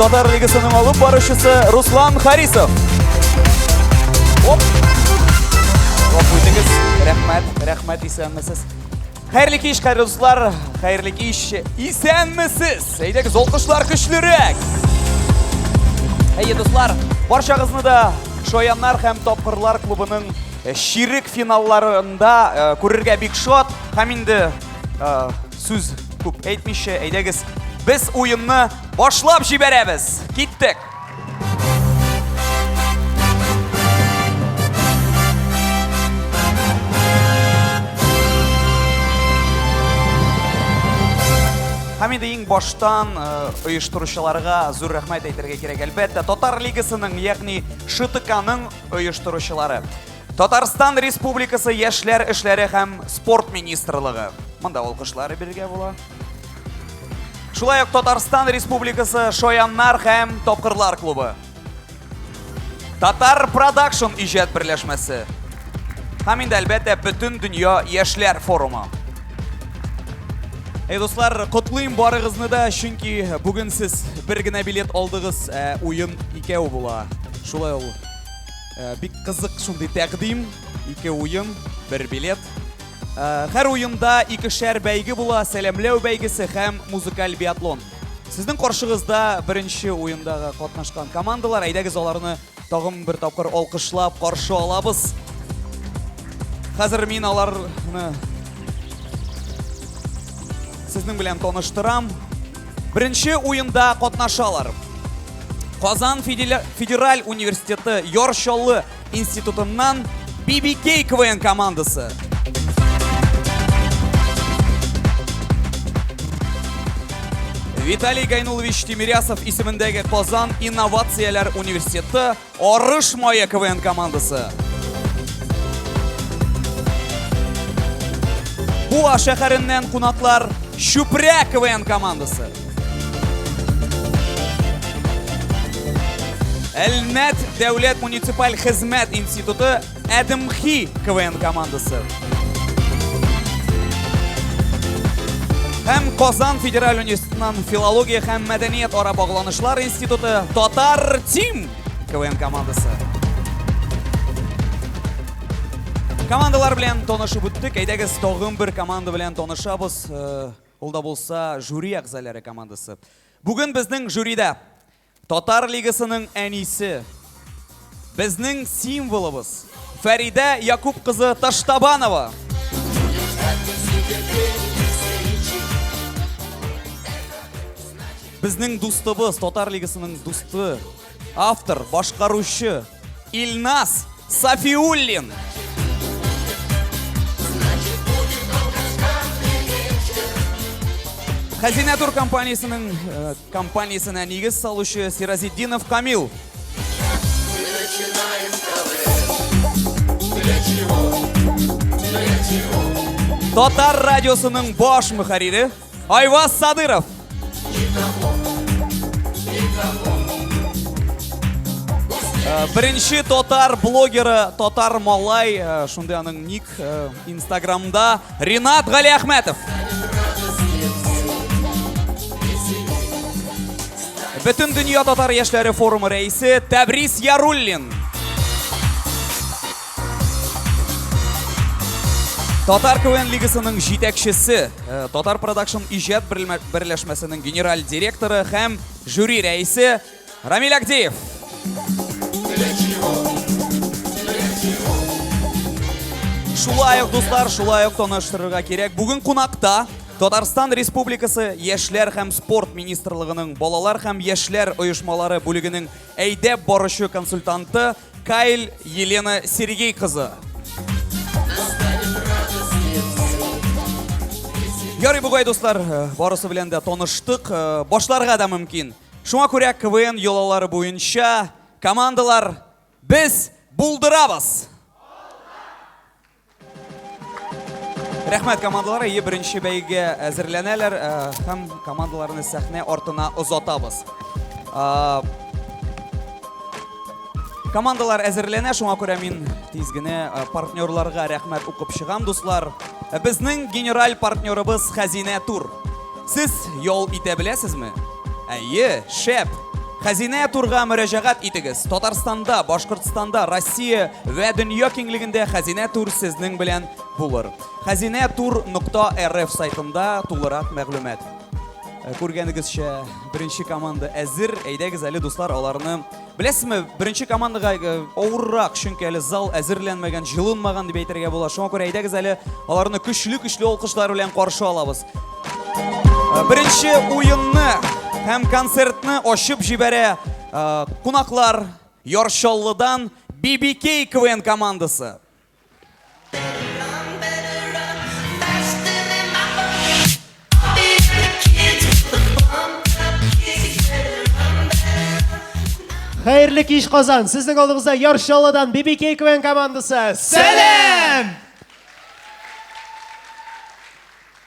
Татар лигасының алып баручысы Руслан Харисов. Оп! Гафу итегез. Рәхмәт, рәхмәт, исәнмесез. Хәерле кич, хәерле дуслар, хәерле кич, исәнмесез. Әйдәгез, алкышлар көчлерәк. Әйе, дуслар, барчагызны да Шаяннар һәм Тапкырлар клубының э, чирек финалларында э, күрергә бик шат. Һәм инде э, сүз күп әйтмичә, әйдәгез, без уенны башлап җибәрәбез. Киттек. Һәм инде иң баштан э, оештыручыларга зур рәхмәт әйтергә кирәк. Әлбәттә, Татар лигасының, ягъни ШТКның оештыручылары. Татарстан Республикасы Яшьләр эшләре һәм спорт министрлыгы. Монда алкышлар бирергә була. Шулай ук Татарстан Республикасы Шаяннар һәм Тапкырлар клубы. Татар Продакшн иҗат берләшмәсе. Һәм инде әлбәттә бөтен дөнья яшьләр форумы. Эй, дуслар, котлыйм барыгызны да, чөнки бүген сез бер генә билет алдыгыз, ә уен икәү була. Шулай ул э, бик кызык шундый тәкъдим, ике уен, бер билет. Э, һәр уенда икешәр бәйге була, сәламләү бәйгесе һәм музыкаль биатлон. Сезнең каршыгызда беренче уендагы катнашкан командалар, әйдәгез аларны тагын бер тапкыр алкышлап каршы алабыз. Хәзер мин аларны сезнең белән таныштырам. Беренче уенда катнашалар. Казан Федераль университеты Яр Чаллы институтыннан BBK КВН командасы. Виталий Гайнулович Тимирясов исемендәге Казан инновацияләр университеты Арыш мае КВН командасы. Буа шәһәреннән кунаклар Чүпрә КВН командасы. Әлмәт дәүләт муниципаль хезмәт институты Әдемхи КВН командасы. Һәм Казан федераль университетыннан филология һәм мәдәният ара багланышлар институты Татар Тим КВН командасы. Командалар белән танышып үттек. Әйдәгез, тагын бер команда белән танышабыз. Э, ул да булса жюри әгъзалары командасы. Бүген безнең жюрида Татар лигасының әнисе, безнең символыбыз Фәридә Якуб кызы Таштабанова. Безнең дустыбыз, Татар лигасының дусты, автор, башкаручы Илназ Сафиуллин. Хәзинә тур компаниясенең э, компаниясенә нигез салучы Сиразетдинов Камил. Татар радиосының баш мөхәррире Айваз Садыров. Э, беренче татар блогеры, татар малай, э, шундый аның ник э, Инстаграмда Ринат Галиәхмәтов. Бөтен дөнья татар яшьләре форумы рәисе Тәбрис Яруллин. Татар КВН лигасының җитәкчесе, э, Татар Продакшн иҗат берләшмәсенең генераль директоры һәм жюри рәисе Рамиль Агдеев. Шулай ук, дуслар, шулай ук таныштырырга кирәк. Бүген кунакта Татарстан Республикасы Яшьләр һәм спорт министрлыгының балалар һәм яшьләр оешмалары бүлегенең әйдәп баручы консультанты Кайл Елена Сергей кызы. Ярый бугай, дуслар, э, барысы белән дә таныштык, э, башларга да мөмкин. Шуңа күрә КВН йолалары буенча командалар без булдырабыз. Рәхмәт командалар, әйе, беренче бәйгегә әзерләнәләр э, һәм командаларны сәхнә артына озатабыз. Э, командалар әзерләнә, шуңа күрә мин тиз генә э, партнерларга рәхмәт укып чыгам, дуслар. Безнең генераль партнерыбыз Хәзинә Тур. Сез ял итә беләсезме? Әйе, шәп! Хәзинә турга мөрәҗәгать итегез. Татарстанда, Башкортстанда, Россия вә дөнья киңлегендә Хәзинә тур сезнең белән булыр. Хәзинә тур нокта рф сайтында тулырак мәгълүмат. Э, күргәнегезчә, беренче команда әзер. Әйдәгез әле, дуслар, аларны Беләсезме, беренче командага э, авыррак, чөнки әле зал әзерләнмәгән, җылынмаган дип әйтергә була. Шуңа күрә әйдәгез әле аларны көчле-көчле алкышлар белән каршы алабыз. Э, беренче уенны һәм концертны ачып җибәрә э, кунаклар Яр Чаллыдан BBK КВН командасы. Хәерле кич, Казан! Сезнең алдыгызда Яр Чаллыдан BBK КВН командасы. Сәлам!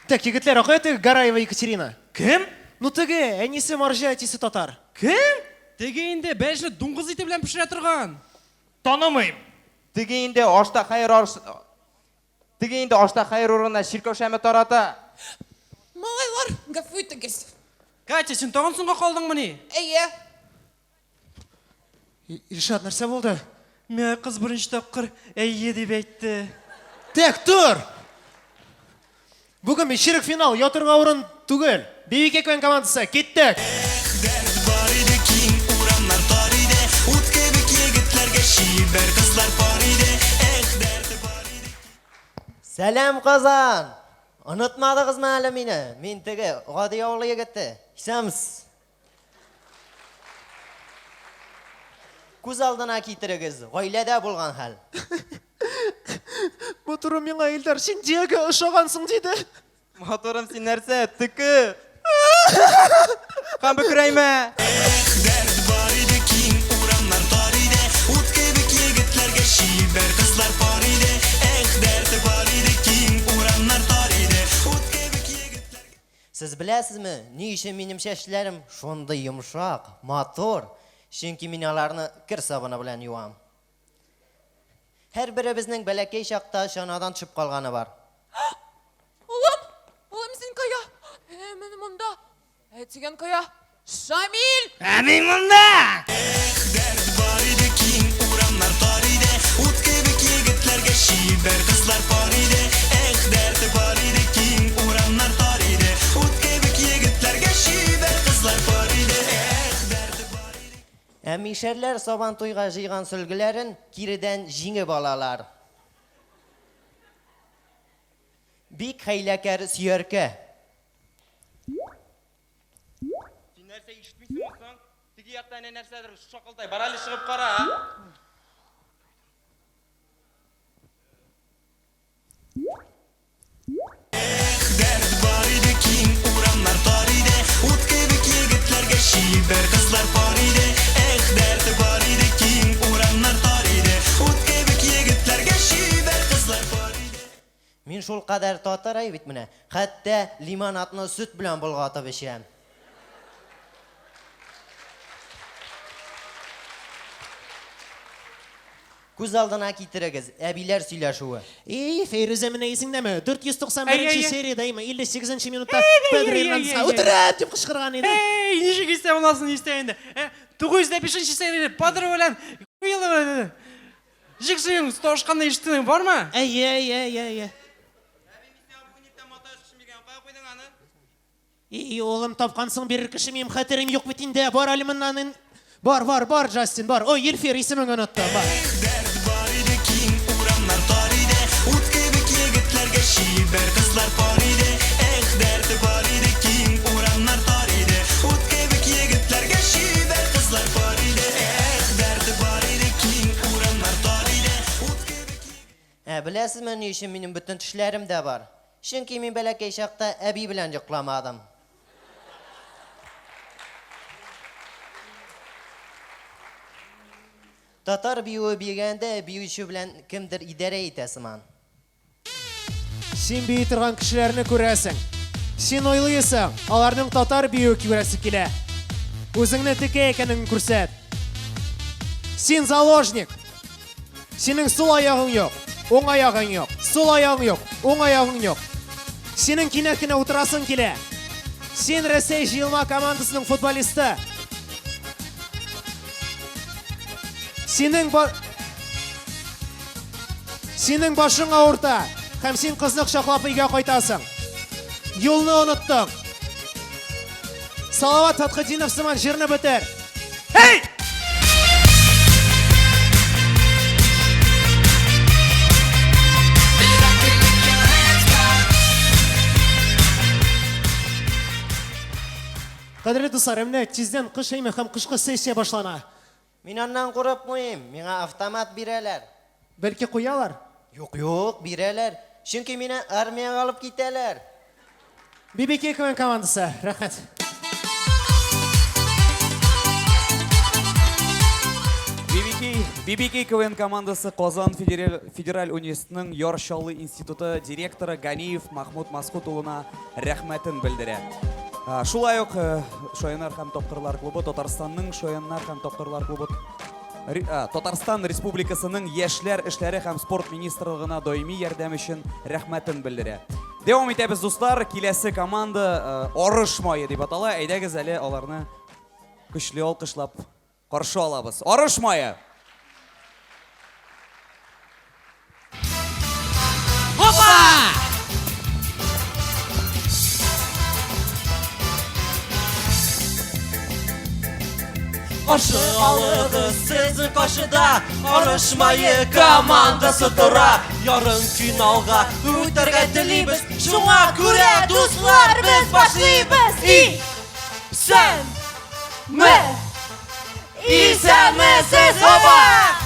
Так, егетләр, а кая теге Гараева Екатерина? Кем? Ну теге, әнисе марҗа, әтисе татар. Кем? Теге инде бәлешне дуңгыз ите белән пешерә торган. Танымыйм. Теге инде ашта хәер арс... Теге инде ашта хәер урынына чиркәү шәме тарата. Малайлар, гафу итегез. Катя, син тагын соңга калдыңмыни? Әйе. Илшат, нәрсә булды? Миңа кыз беренче тапкыр әйе дип әйтте. Так, тор! Бүген бит чирек финал, ятырга урын түгел. Бибикә КВН командасы, киттек! Эх, дәрт бар иде, киң урамнар тар иде, Ут кебек егетләргә чибәр кызлар пар иде. Эх, дәрт бар иде. Сәлам, Казан! Онытмадыгызмы әле мине? Мин теге гади авыл егете. Исәнмесез. Күз алдына китерегез, гаиләдә булган хәл. Матурым миңа Илдар, син Диего ошагансың диде. Матурым, син нәрсә, төкер. Һәм бөкрәймә. Эх, дәрт бар иде, киң урамнар тар иде, Ут кебек егетләргә чибәр кызлар пар иде. Эх, дәрт бар иде, киң урамнар тар иде, Ут кебек егетләргә. Сез беләсезме, ни өчен минем чәчләрем шундый йомшак, матур? Чөнки мин аларны кер сабыны белән юам. Һәрберебезнең бәләкәй чакта чанадан төшеп калганы бар. Улым, улым син кая? Ә, мин монда. Ә дигән кая? Шамил! Ә мин монда! Эх, дәрт бар иде, киң урамнар тар иде, Ут кебек егетләргә чибәр кызлар пар иде. Эх, дәрт бар иде, киң урамнар тар иде, Ут кебек егетләргә чибәр кызлар пар иде. Эх, дәрт бар иде. Ә мишәрләр Сабантуйга җыйган сөлгеләрен киредән җиңеп алалар. Бик хәйләкәр сөяркә. Син нәрсә ишетмисеңме соң? Теге якта әнә нәрсәдер шакылдай. Бар әле чыгып кара. Эх, дәрт бар иде, киң урамнар тар иде, Ут кебек егетләргә чибәр кызлар пар иде. Эх, дәрт бар иде, киң урамнар тар иде, Ут кебек егетләргә чибәр кызлар пар иде. Мин шулкадәр татар әй бит менә, хәтта лимонадны сөт белән болгатып эчәм. Күз алдына китерегез, әбиләр сөйләшүе. И, Фәйрүзә, менә исеңдәме? 491 Әй, әй, әй. сериядә, әйме, 58 нче минутта Әй, әй, Педро әй, Эрнандеска әй, әй. үтерәм дип кычкырган иде. Эй, ничек истә буласың истә инде. Э, 905 нче сериядә Падре белән Җик синең тавышканны ишеттең бармы? Әйе, әйе, әйе, әйе. Әби, мин сиңа бүген иртән мата өчен биргән. Кая куйдың аны? И, улым, тапкансың бирер кеше, минем хәтерем юк бит инде. Бар әле моннан. ин- Бар, бар, бар, Джастин, бар. Ой, Елфир, исемеңне оныттым, бар. Дәрт бар иде, киң урамнар тар иде, Ут кебек егетләргә чибәр кызлар пар иде. Эх, дәрт бар иде, киң урамнар тар иде, Ут кебек егетләргә чибәр кызлар пар иде. Эх, дәрт бар иде, киң урамнар тар иде, Ут кебек Ә беләсезме, ни өчен минем бөтен тешләрем дә бар? Чөнки мин бәләкәй чакта әби белән йокламадым. Татар биюе биегәндә биюче белән кемдер идарә итә сыман. Син бии торган кешеләрне күрәсең. Син уйлыйсың, аларның татар биюе күрәсе килә. Үзеңне текә икәнеңне күрсәт. Син заложник. Синең сул аягың юк, уң аягың юк, сул аягың юк, уң аягың юк. Синең кинәт кенә утырасың килә. Син Рәсәй җыелма командасының футболисты. Синең ба... Синең башың авырта, һәм син кызны кочаклап өйгә кайтасың. Юлны оныттың. Салават Фәтхетдинов сыман җырны бетер. Эй! Кадерле дуслар, менә тиздән кыш әйме һәм кышкы сессия башлана. Мин аннан курыкмыйм, миңа автомат бирәләр. Бәлки куялар? Юк, юк, бирәләр. Чөнки мине армиягә алып китәләр. BBK КВН командасы, рәхмәт. BBK, BBK КВН командасы Казан Федераль, Федераль университетының Яр Чаллы институты директоры Ганиев Махмуд Масхут улына рәхмәтен белдерә. Шулай ук э, Шаяннар һәм тапкырлар клубы Татарстанның Шаяннар һәм тапкырлар клубы Татарстан Республикасының Яшьләр эшләре һәм спорт министрлыгына даими ярдәм өчен рәхмәтен белдерә. Дәвам итәбез, дуслар. Киләсе команда Арыш мае дип атала. Әйдәгез әле аларны көчле алкышлап каршы алабыз. Арыш мае! Каршы алыгыз сезнең каршыда Арыш мае командасы тора. Ярым финалга үтәргә телибез. Шуңа күрә, дуслар, без башлыйбыз. И сән ме Исәнмесез, Оба!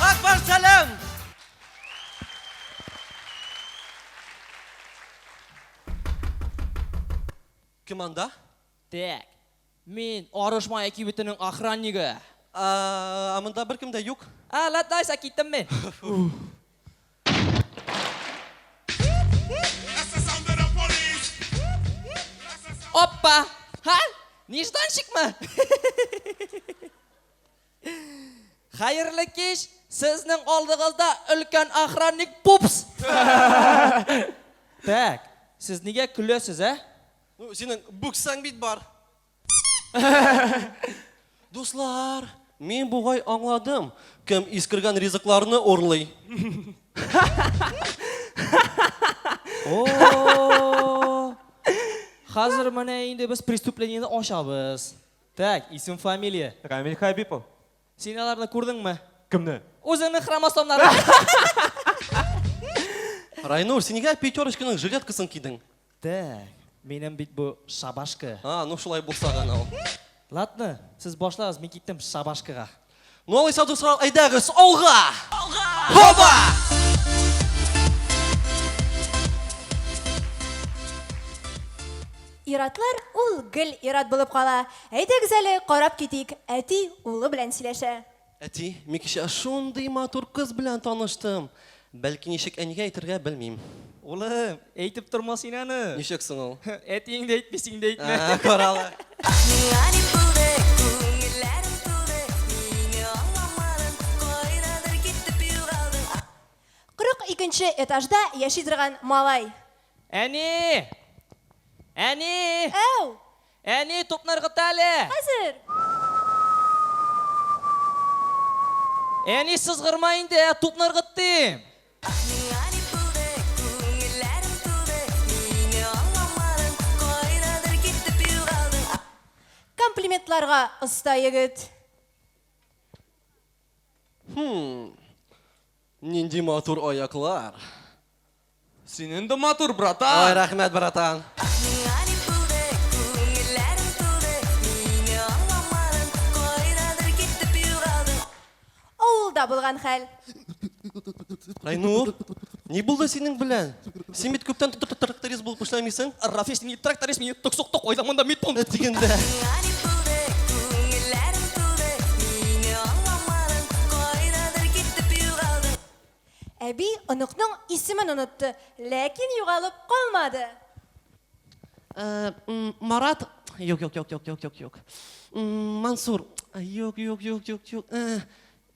Акбар сәлам! Кем анда? Так, мин Арыш мае кибетенең охраннигы. А монда беркем дә юк. А, ладно, айса киттем мин. Опа! Ха? Нежданчикмы? Хәерле кич, сезнең алдыгызда өлкән охранник Пупс. Так, сез нигә көләсез, ә? Ну, синең бүксәң бит бар. Дуслар, мин бугай аңладым, кем искергән ризыкларны урлый. О! Хәзер менә инде без преступлениене ачабыз. Так, исем, фамилия. Рамиль Хабипов. Син аларны күрдеңме? Кемне? Үзеңнең хромосомнарың. Райнур, син нигә пятерочканың жилеткасын кидең? Так, минем бит бу шабашка. А, ну шулай булса гына ул. Ладно, сез башлагыз, мин киттем шабашкага. Ну алайса, дуслар, әйдәгез, алга! Алга! Хоба! Иратлар ул гел ират булып кала. Әйдәгез әле карап китик, әти улы белән сөйләшә. Әти, мин кичә шундый матур кыз белән таныштым. Бәлки ничек әнигә әйтергә белмим. Улым, әйтеп торма син аны. Ничек соң ул? Әтиең дә әйтми, син дә әйтмә. Ә, каралы. Миңа ни булды, күңелләрем тулды, мине аңламадың, кайдадыр китеп югалдың. 42 нче этажда яши торган малай. Әни! Әни! Әү! Әни, тупны ыргыт әле! Хәзер! Әни, сызгырма инде, ә, тупны ыргыт дим! Миңа ни булды, күңелләрем тулды, мине аңламадың, кайдадыр китеп югалдың. Комплиментларга оста егет. Хм. Нинди матур аяклар. Синең дә матур, братан. Ай, рәхмәт, братан. Миңа ни булды, күңелләрем тулды, мине аңламадың, кайдадыр китеп югалдың. Авылда булган хәл. Райнур, ни булды синең белән? Син бит күптән тракторист булып эшләмисең. Рафис, мин тракторист, мине ток сукты, кайда монда медпункт? Дигәндә. Миңа ни булды, күңелләрем тулды, мине аңламадың, кайдадыр китеп югалдың. Әби оныкның исемен онытты, ләкин югалып калмады. Марат, юк, юк, юк, юк, юк, юк, юк. Мансур, юк, юк, юк, юк, юк.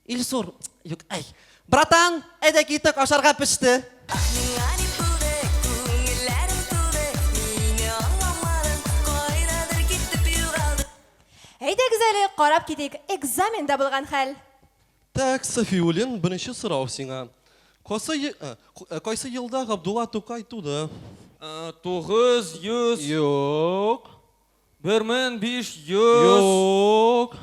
Илсур, юк, әй. Братан, әйдә киттек, ашарга пеште. Миңа ни булды, күңелләрем тулды, мине аңламадың, кайдадыр китеп югалдың. Әйдәгез әле карап китик, экзаменда булган хәл. Так, Сафиуллин, беренче сорау сиңа. Кайсы, э, э, кайсы елда Габдулла Тукай туды? 900. Юк. 1500. Юк.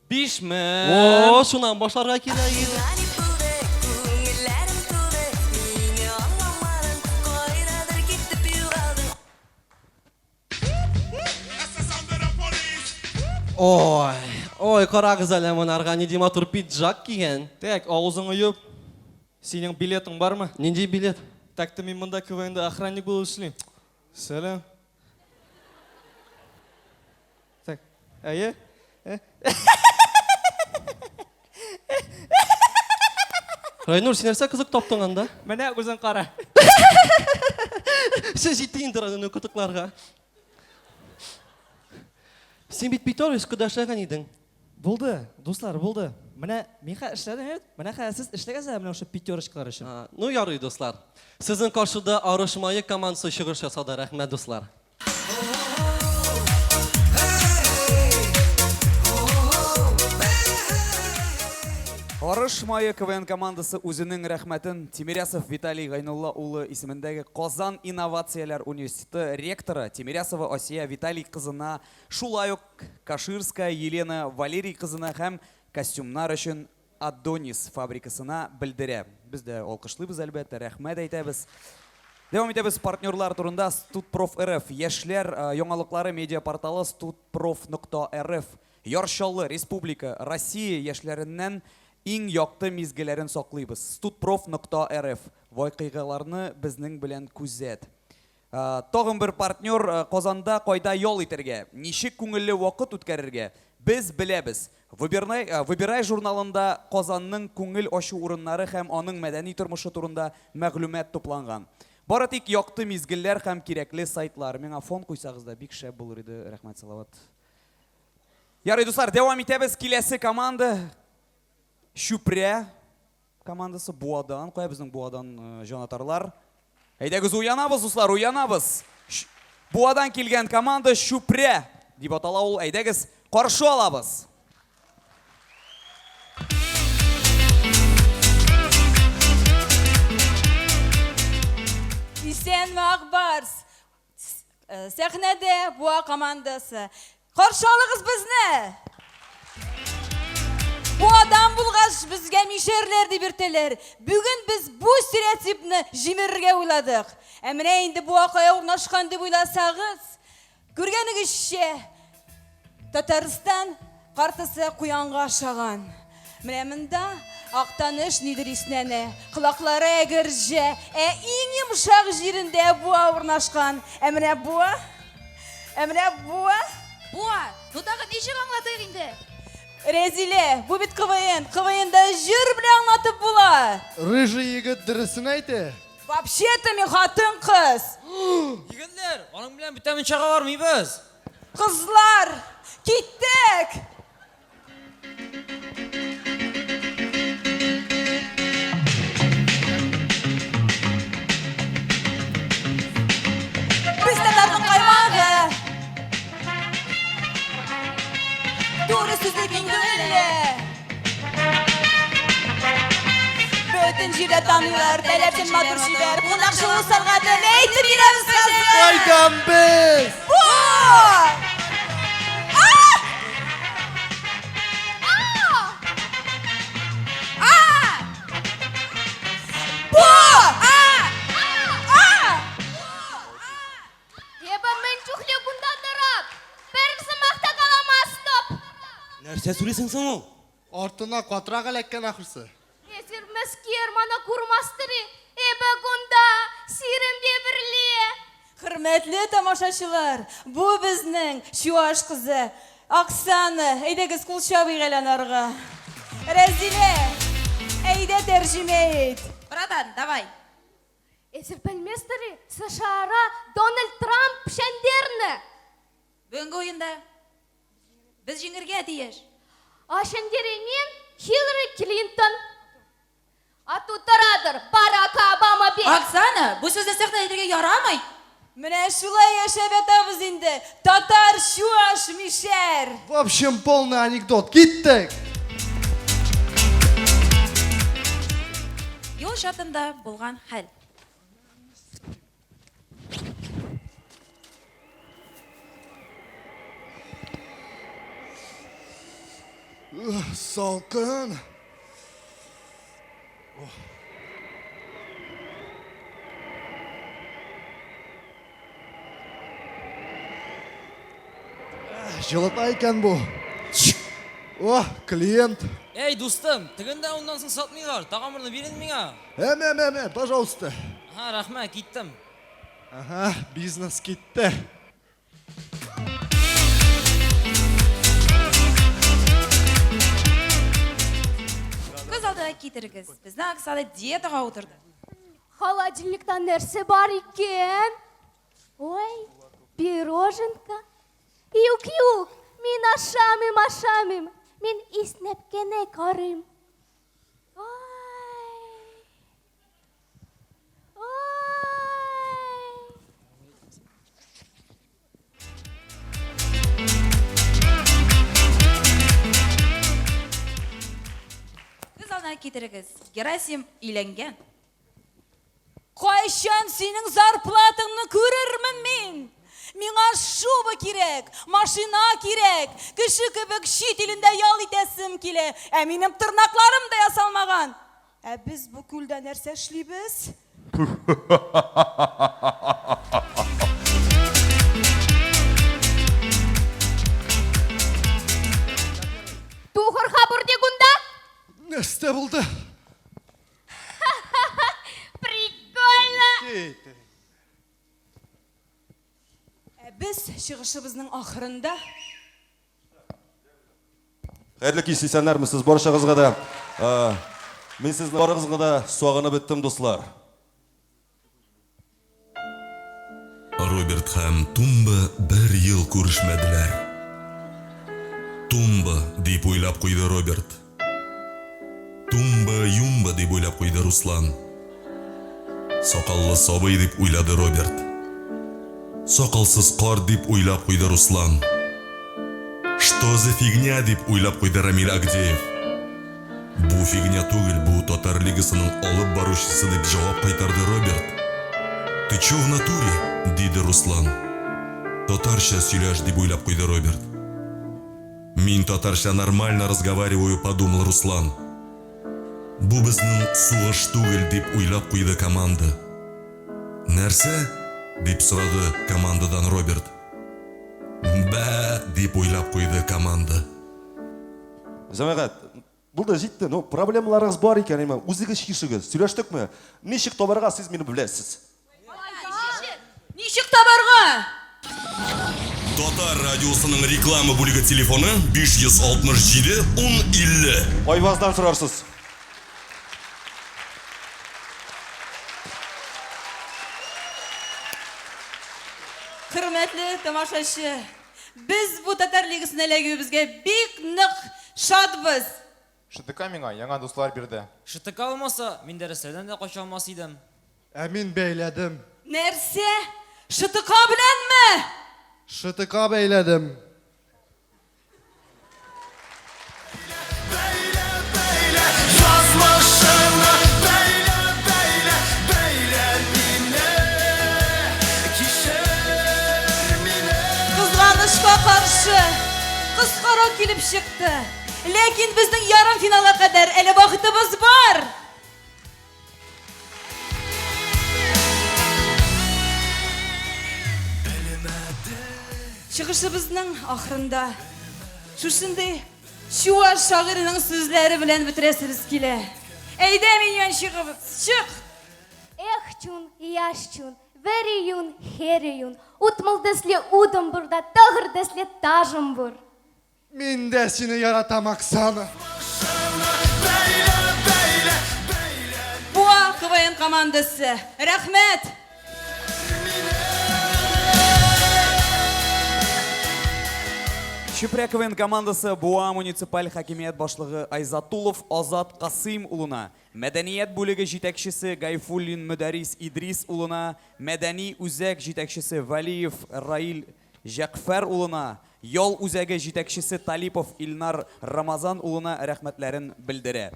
5000. О, шуннан башларга кирәк иде. Ой, ой, карагыз әле монарга, нинди матур пиджак кигән. Так, авызыңны юып. Синең билетың бармы? Нинди билет? Так-то мин монда КВНда охранник булып эшлим. Сәлам. Так, әйе? Э? Райнур, син нәрсә кызык таптың анда? Менә үзең кара. Сез җитте инде районны кытыкларга. Син бит Петеровскада эшләгән идең. Булды, дуслар, булды. Менә мин хәзер эшләдем, әйбәт. Менә хәзер сез эшләгез әле менә шушы пятерочкалар өчен. Ну ярый, дуслар. Сезнең каршыда Арыш мае командасы чыгыш ясады. Рәхмәт, дуслар. Арыш мае КВН командасы үзенең рәхмәтен Тимирясов Виталий Гайнулла улы исемендәге Казан инновацияләр университеты ректоры Тимирясова Асия Виталий кызына, шулай ук Каширская Елена Валерий кызына һәм костюмнар өчен Адонис фабрикасына белдерә. Без дә алкышлыйбыз, әлбәттә, рәхмәт әйтәбез. Дәвам итәбез партнерлар турында Студпроф РФ, яшьләр яңалыклары медиапорталы студпроф нокта рф, Яр Чаллы, республика, Россия яшьләреннән иң якты мизгеләрен саклыйбыз. Студпроф нокта рф, вакыйгаларны безнең белән күзәт. Тагын бер партнер Казанда кайда ял итәргә, ничек күңелле вакыт үткәрергә, без беләбез. Выбирай, Выбирай журналында Казанның күңел ачу урыннары һәм аның мәдәни тормышы турында мәгълүмат тупланган. Бары тик якты мизгелләр һәм кирәкле сайтлар. Миңа фон куйсагыз да бик шәп булыр иде. Рәхмәт, Салават. Ярый, дуслар, дәвам итәбез. Киләсе команда Чүпрә командасы Буадан. Кая безнең Буадан э, җанатарлар? Әйдәгез уянабыз, дуслар, уянабыз. Буадан килгән команда Чүпрә дип атала ул. Әйдәгез, каршы алабыз. Исәнме, Акбарс! Э, сәхнәдә Буа командасы. Каршы алыгыз безне! Буадан булгач, безгә мишәрләр дип йөртәләр. Бүген без бу стереотипны җимерергә уйладык. Ә менә инде Буа кая урнашкан дип уйласагыз, күргәнегезчә, Татарстан картасы куянга ошаган. Менә монда Актаныш нидер иснәнә, колаклары әгерҗе, ә иң йомшак җирендә буа урнашкан. Ә менә буа, ә менә буа. Буа, ну тагын ничек аңлатыйк инде? Рәзилә, бу бит КВН, КВНда җыр белән аңлатып була. Рыжий егет дөресен әйтә. Вообще-то мин хатын-кыз. Егетләр, аның белән бүтән мунчага бармыйбыз. Кызлар, киттек! Без татарның каймагы. Туры сүзле киң күңелле. Бөтен җирдә таныйлар, таләпчән матур чибәр, кунакчыл усалга тел әйтеп йөрәбез хәзер. Кайдан без? Бу! Бу! Эпӗ мӗн чухлӗ кунта тӑрап, пӗр сӑмах та каламастӑп. Нәрсә сөйлисең соң ул? Артына катырак эләккән ахрысы. Эсир мӗскер мана курмастӑр-и? Эпӗ кунта, сирӗнпе пӗрле. Хөрмәтле тамашачылар, бу безнең чуаш кызы Оксана. Әйдәгез кул чабыйк әле анарга. Рәзилә, әйдә тәрҗемә ит. Братан, давай. Эсир пӗлместӗр-и, США-ра Дональд Трамп ҫӗнтернӗ. Бүгенге уенда без җиңергә тиеш. А ҫӗнтереймен Хиллари Клинтон. Атту тӑратӑр Барак Обама пек. Оксана, бу сүзне сәхнәдә әйтергә ярамый. Менә шулай яшәп ятабыз инде, татар, чуаш, мишәр. В общем, полный анекдот. Киттек! Юл чатында булган хәл. Салкын. Җылыта икән бу. О, клиент. Эй, дустым, тегендә уннан соң сатмыйлар. Тагын берне бир инде миңа. Әмә, әмә, әмә, пожалуйста. Ага, рәхмәт, киттем. Ага, бизнес китте. Күз алдына китерегез, безнең Оксана диетага утырды. Холодильникта нәрсә бар икән? Ой, пироженка. Юк, юк, мин ашамыйм, ашамыйм. Мин иснәп кенә карыйм. Ой. Ой. Күз алдына китерегез, Герасим өйләнгән. Кайчан синең зарплатаңны күрермен мин? Миңа шуба кирәк, машина кирәк, кеше кебек чит илендә ял итәсем килә, ә минем тырнакларым да ясалмаган. Ә без бу күлдә нәрсә эшлибез? Тухӑр-ха пурте кунта! Нәрсә булды? Прикольно! Ә без чыгышыбызның ахырында Хәерле кич, исәннәрмесез барчагызга да. Мин сезне барыгызга да сагынып беттем, дуслар. Роберт һәм Тумба бер ел күрешмәделәр. Тумба, дип уйлап куйды Роберт. Тумба-юмба, дип уйлап куйды Руслан. Сакаллы сабый, дип уйлады Роберт. Сакалсыз карт, дип уйлап куйды Руслан. Что за фигня, дип уйлап куйды Рамил Агдеев. Бу фигня түгел, бу Татар лигасының алып баручысы, дип җавап кайтарды Роберт. Ты чё в натуре? диде Руслан. Татарча сөйләш, дип уйлап куйды Роберт. Мин татарча нормально разговариваю, подумал Руслан. Бу безнең сугыш түгел, дип уйлап куйды команда. Нәрсә? дип сорады командадан Роберт. Бә, дип уйлап куйды команда. Җәмәгать, булды, җитте. Ну, проблемаларыгыз бар икән, әйме, үзегез чишегез. Сөйләштекме? Ничек табарга, сез мине беләсез. Ничек табарга? Татар радиосының реклама бүлеге телефоны 567 10 50. Айваздан сорарсыз. Хөрмәтле тамашачы, без бу татар лигасына эләгүебезгә бик нык шатбыз. ШТК миңа яңа дуслар бирде. ШТК булмаса, мин дәресләрдән дә кача алмас идем. Ә мин бәйләдем. Нәрсә? ШТК беләнме? ШТК бәйләдем. Язмышыңны бәйлә, бәйлә, бәйлә мине, кичер мине. Кызганычка каршы, кыскарак килеп чыкты. Ләкин безнең ярымфиналга кадәр әле вакытыбыз бар! Чыгышыбызның ахырында шушындый чуаш шагыйренең сүзләре белән бетерәсебез килә. Әйдә, миньончигыбыз, чык! Эх, чун, яш чун, вӗри юн, хӗрӳ юн, утмӑл тӗслӗ утӑм пур та тӑхӑр тӗслӗ ташӑм пур. Мин дә сине яратам, Оксана. Буа КВН командасы, рәхмәт! Чүпрә КВН командасы Буа муниципаль хакимият башлыгы Айзатулов Азат Касыйм улына, мәдәният бүлеге җитәкчесе Гайфуллин Мөдәрис Идрис улына, мәдәни үзәк җитәкчесе Вәлиев Раил Җәгъфәр улына, ял үзәге җитәкчесе Талипов Илнар Рамазан улына рәхмәтләрен белдерә.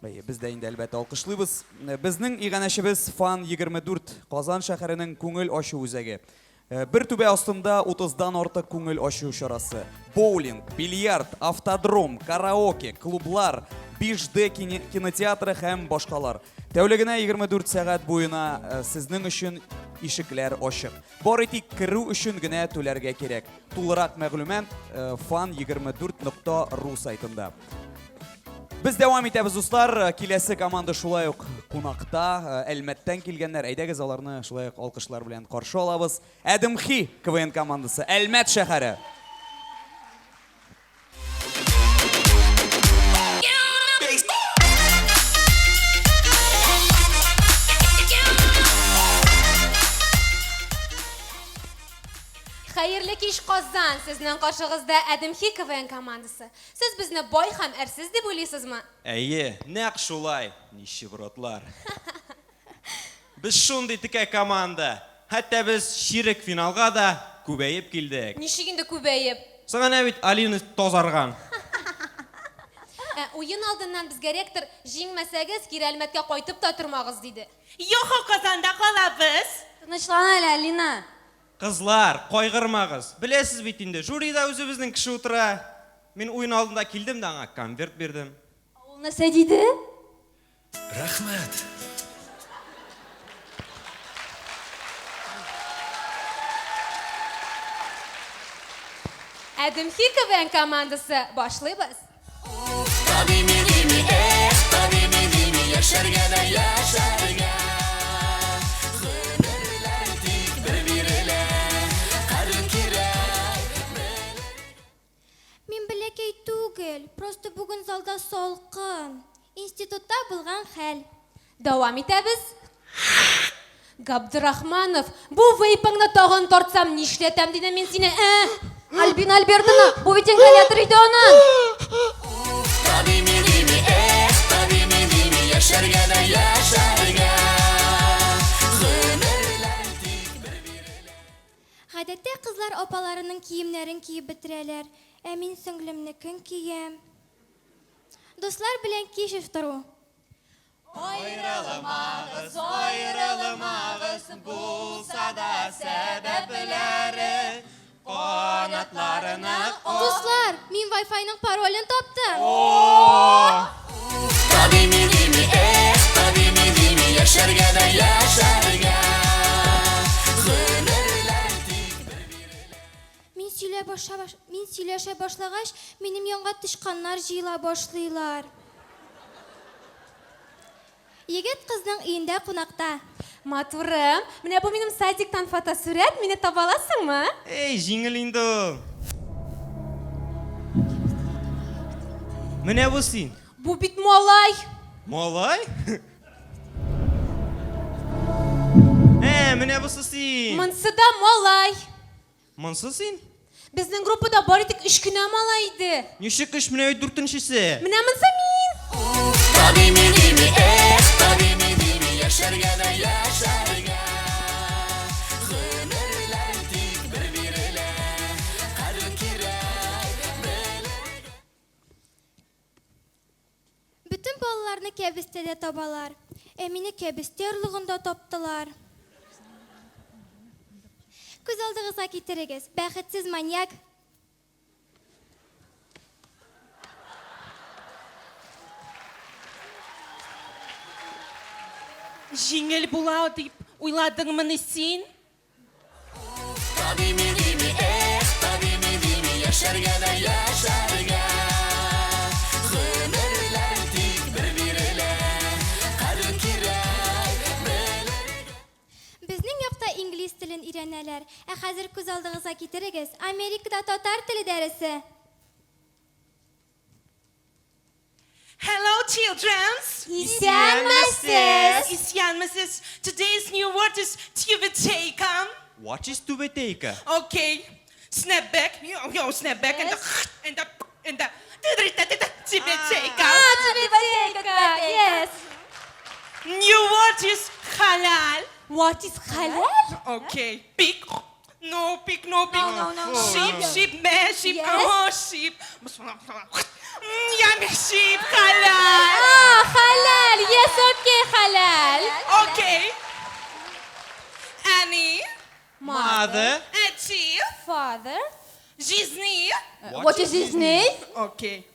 Бәй, без дә инде әлбәттә алкышлыйбыз. Безнең иганәчебез Фан 24 Казан шәһәренең күңел ачу үзәге. Бер түбә астында 30-дан артык күңел ачу чарасы. Боулинг, бильярд, автодром, караоке, клублар, 5D кинотеатры һәм башкалар. Тәүлегенә 24 сәгать буена сезнең өчен ишекләр ачык. Бары тик керү өчен генә түләргә кирәк. Тулырак мәгълүмат fan24.ru сайтында. Без дәвам итәбез, дуслар. Киләсе команда шулай ук кунакта, Әлмәттән килгәннәр. Әйдәгез, аларны шулай ук алкышлар белән каршы алабыз. Әдемхи КВН командасы, Әлмәт шәһәре. Хәерле кич, Казан! Сезнең каршыгызда Әдемхи КВН командасы. Сез безне бай һәм әрсез дип уйлыйсызмы? Әйе, нәкъ шулай, нищебродлар. Без шундый текә команда. Хәтта без чирек финалга да күбәеп килдек. Ничек инде күбәеп? Соң әнә бит Алина тазарган. Ә уен алдыннан безгә ректор, Җиңмәсәгез, кире Әлмәткә кайтып та тормагыз, диде. Юху, Казанда калабыз! Тынычлан әле, Алина. Кызлар, кайгырмагыз. Беләсез бит инде, жюрида үзебезнең кеше утыра. Мин уен алдында килдем дә аңа конверт бирдем. Ә ул нәрсә диде? Рәхмәт. Әдемхи КВН командасы, башлыйбыз. Яшәргә дә яшәргә Гомерләр тик бер бирелә Кадер кирәк Мин бәләкәй түгел, просто бүген залда салкын. Институтта булган хәл. Дәвам итәбез. Габдрахманов, бу вейпыңны тагын тартсам, нишләтәм дидем мин сине, ә? Альбина Альбертовна, бу бит ингалятор иде аның. Табими дими, эх, табими дими, яшәргә дә яшәргә. Гомерләр тик бер бирелә. Гадәттә кызлар апаларының киемнәрен киеп бетерәләр, ә мин сеңлемнекен киям. Дуслар белән кич уздыру. Аерылмагыз, аерылмагыз, булса да сәбәпләре, канатларына Дуслар, мин Wi-Fi-ның паролен таптым. Табими дими, эх, табими дими, яшәргә дә яшәргә. Гомерләр тик бер бирелә. Мин сөйлә баша баш... Мин сөйләшә башлагач, минем янга тычканнар җыела башлыйлар. Егет кызның өендә кунакта. Матурым, менә бу минем садиктан фотосурәт, мине таба аласыңмы? Эй, җиңел инде ул. Менә бу син. Бу бит малай. Малай? Ә, менә бусы син. Монсы да малай. Монсы син? Безнең группада бары тик өч кенә малай иде. Ничек өч, менә бит дүртенчесе. Менә монсы мин. Табими дими, эх, табими дими, яшәргә дә яшәргә. Гомерләр тик бер бирелә, кадер кирәк белергә. Бөтен балаларны кәбестәдә табалар. Ә мине кәбестә орлыгында таптылар. Күз алдыгызга китерегез, бәхетсез маньяк. Җиңел була дип уйладыңмыни син? Табими дими, эх, табими дими, яшәргә дә яшәргә. Гомерләр тик бер бирелә, кадер кирәк белергә. Безнең якта инглиз телен өйрәнәләр. Ә хәзер күз алдыгызга китерегез, Америкада татар теле дәресе. Hello, children! Исәнмесез! Исәнмесез! Today's new word is тюбетейка. What is тюбетейка? Okay. Snap back. Yo, yo, snap back and the and the and the тюбетейка. А, тюбетейка, yes. New word is halal. What is halal? Okay. Pig. No pig, no pig. No, no, no. Sheep, sheep, meh, sheep, Yes. oh, sheep. Yummy sheep, halal. А, халал. Mother. Әти. Father. Җизни. What is җизни? Окей.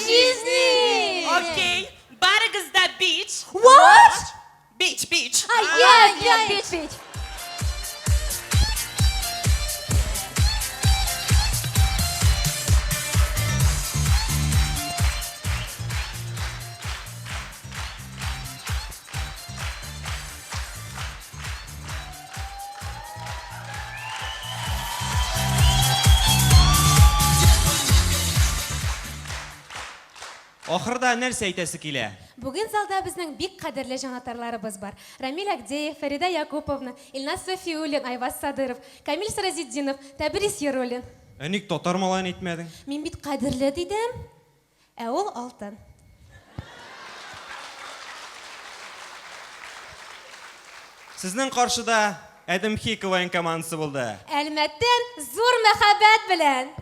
Җизни. Окей. Барыгыз да бич. What? Бич, бич. А, yeah, yeah, бич, бич. Ахырда нәрсә әйтәсе килә? Бүген залда безнең бик кадерле җанатарларыбыз бар. Рамил Агдеев, Фәридә Якуповна, Илназ Сафиуллин, Айваз Садыров, Камил Саразетдинов, Тәбрис Яруллин. Ә ник татар малаен әйтмәдең? Мин бит кадерле дидем, ә ул алтын. Сезнең каршыда Әдемхи КВН командасы булды. Әлмәттән зур мәхәббәт белән.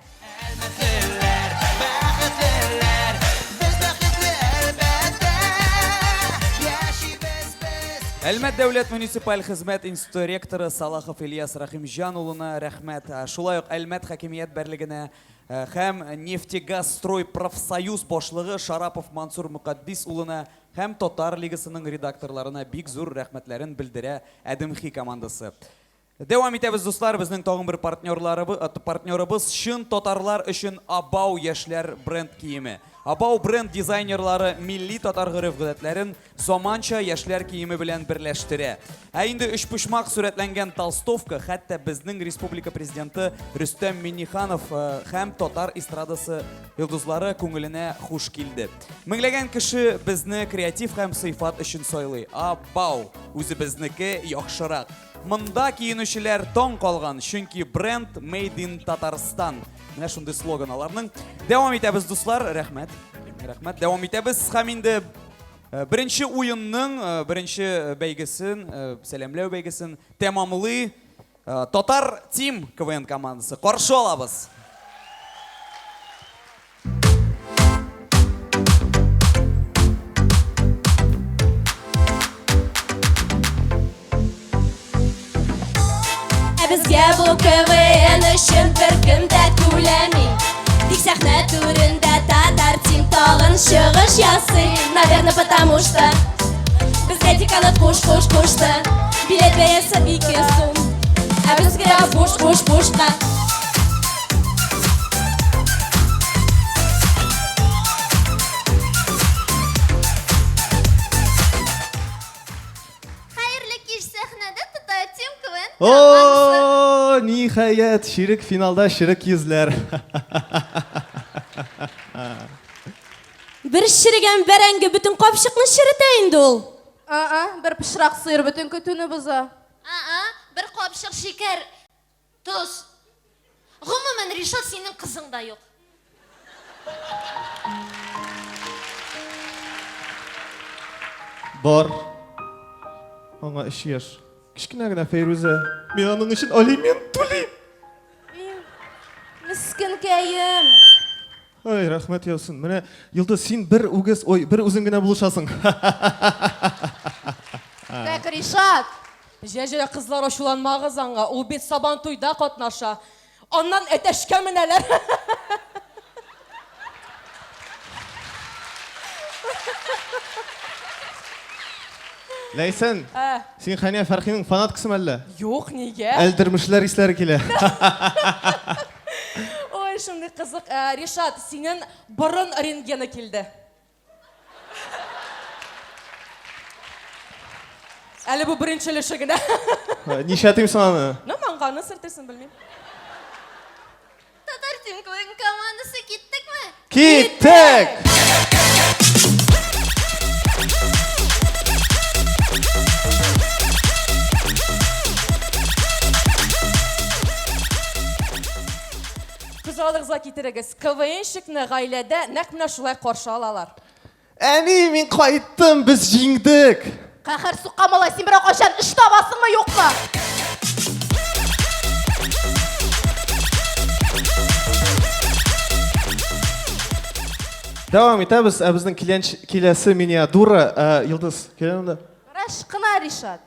Әлмәт дәүләт муниципаль хезмәт институты ректоры Салахов Ильяс Рахимҗан улына рәхмәт. Шулай ук Әлмәт хакимият берлегенә һәм Нефтегазстрой профсоюз башлыгы Шарапов Мансур Мөкатдис улына һәм Татар лигасының редакторларына бик зур рәхмәтләрен белдерә Әдемхи командасы. Дәвам итәбез, дуслар, безнең тагын бер партнерларыбыз, партнерыбыз чын татарлар өчен Абау яшьләр бренд киеме. Абау бренд дизайнерлары милли татар гореф-гадәтләрен заманча яшьләр киеме белән берләштерә. Ә инде өчпочмак сурәтләнгән толстовка хәтта безнең республика президенты Рөстәм Миңнеханов һәм татар эстрадасы йолдызлары күңеленә хуш килде. Меңләгән кеше безне креатив һәм сыйфат өчен сайлый. Абау, үзебезнеке яхшырак. Монда киенүчеләр таң калган, чөнки бренд Made in Татарстан. Менә шундый слоган аларның. Дәвам итәбез, дуслар. Рәхмәт. Рәхмәт. Дәвам итәбез. Һәм инде э, беренче уенның э, беренче э, бәйгесен, сәламләү бәйгесен тәмамлый Татар Тим КВН командасы. Каршы алабыз. Ә безгә бу КВН өчен беркем дә түләми. Тик сәхнә түрендә Татар Тим тагын чыгыш ясый. Наверное, потому что безгә деканат куш куш кушты. Билет бәясе 2 сум. Ә без керәбез буш буш бушка. Хәерле кич, сәхнәдә Татар Тим КВН командасы. О, ниһаять, чирек финалда чирек йөзләр. Бер черегән бәрәңге бөтен капчыкны черетә инде ул. А-а, бер пычрак сыер бөтен көтүне боза. А-а, бер капчык шикәр, тоз. Гомумән, Ришат, синең кызың да юк. Бар. Аңа өч яшь. Кечкенә генә Фәйрүзә. Мин аның өчен алимент түлим. Мескенкәем. Ай, рәхмәт яусын. Менә, Йолдыз, син бер үгез, ой, бер үзең генә булышасың. Так, Ришат. Җә, җә, кызлар, ачуланмагыз аңа. Ул бит Сабантуйда катнаша. Аннан әтәчкә менәләр. Ләйсән, Ә. син Хәния Фәрхинең фанаткасымы әллә? Юк, нигә? Әлдермешләр исләре килә. Ой, шундый кызык. Ә, Ришат, синең борын рентгены килде. Әле бу беренче өлеше генә. Нишләтим соң аны? Ну, маңганы сөртерсең, белмим. Татар Тим КВН командасы киттекме? Киттек! Күз алдыгызга китерегез, КВНщикны гаиләдә нәкъ менә шулай каршы алалар. Әни, мин кайттым, без җиңдек! Каһәр суккан малай, син берәр кайчан эш табасыңмы, юкмы? Дәвам итәбез, ә безнең киләсе миниатюра, Йолдыз, кил монда. Бераз кына, Ришат.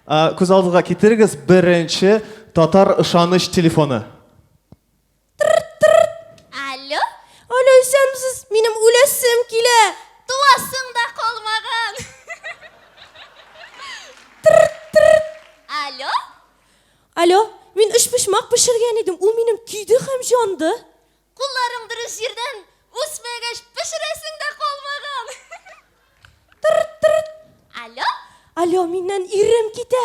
Күз алдыгызга китерегез, беренче татар ышаныч телефоны. Алло? Алло, исәнмесез, минем үләсем килә. Туасың да калмаган. Алло? Алло, мин өчпочмак пешергән идем, ул минем көйде һәм җанды. Кулларың дөрес җирдән үсмәгәч, пешерәсең дә калмаган. Алло? Алло, миннән ирем китә.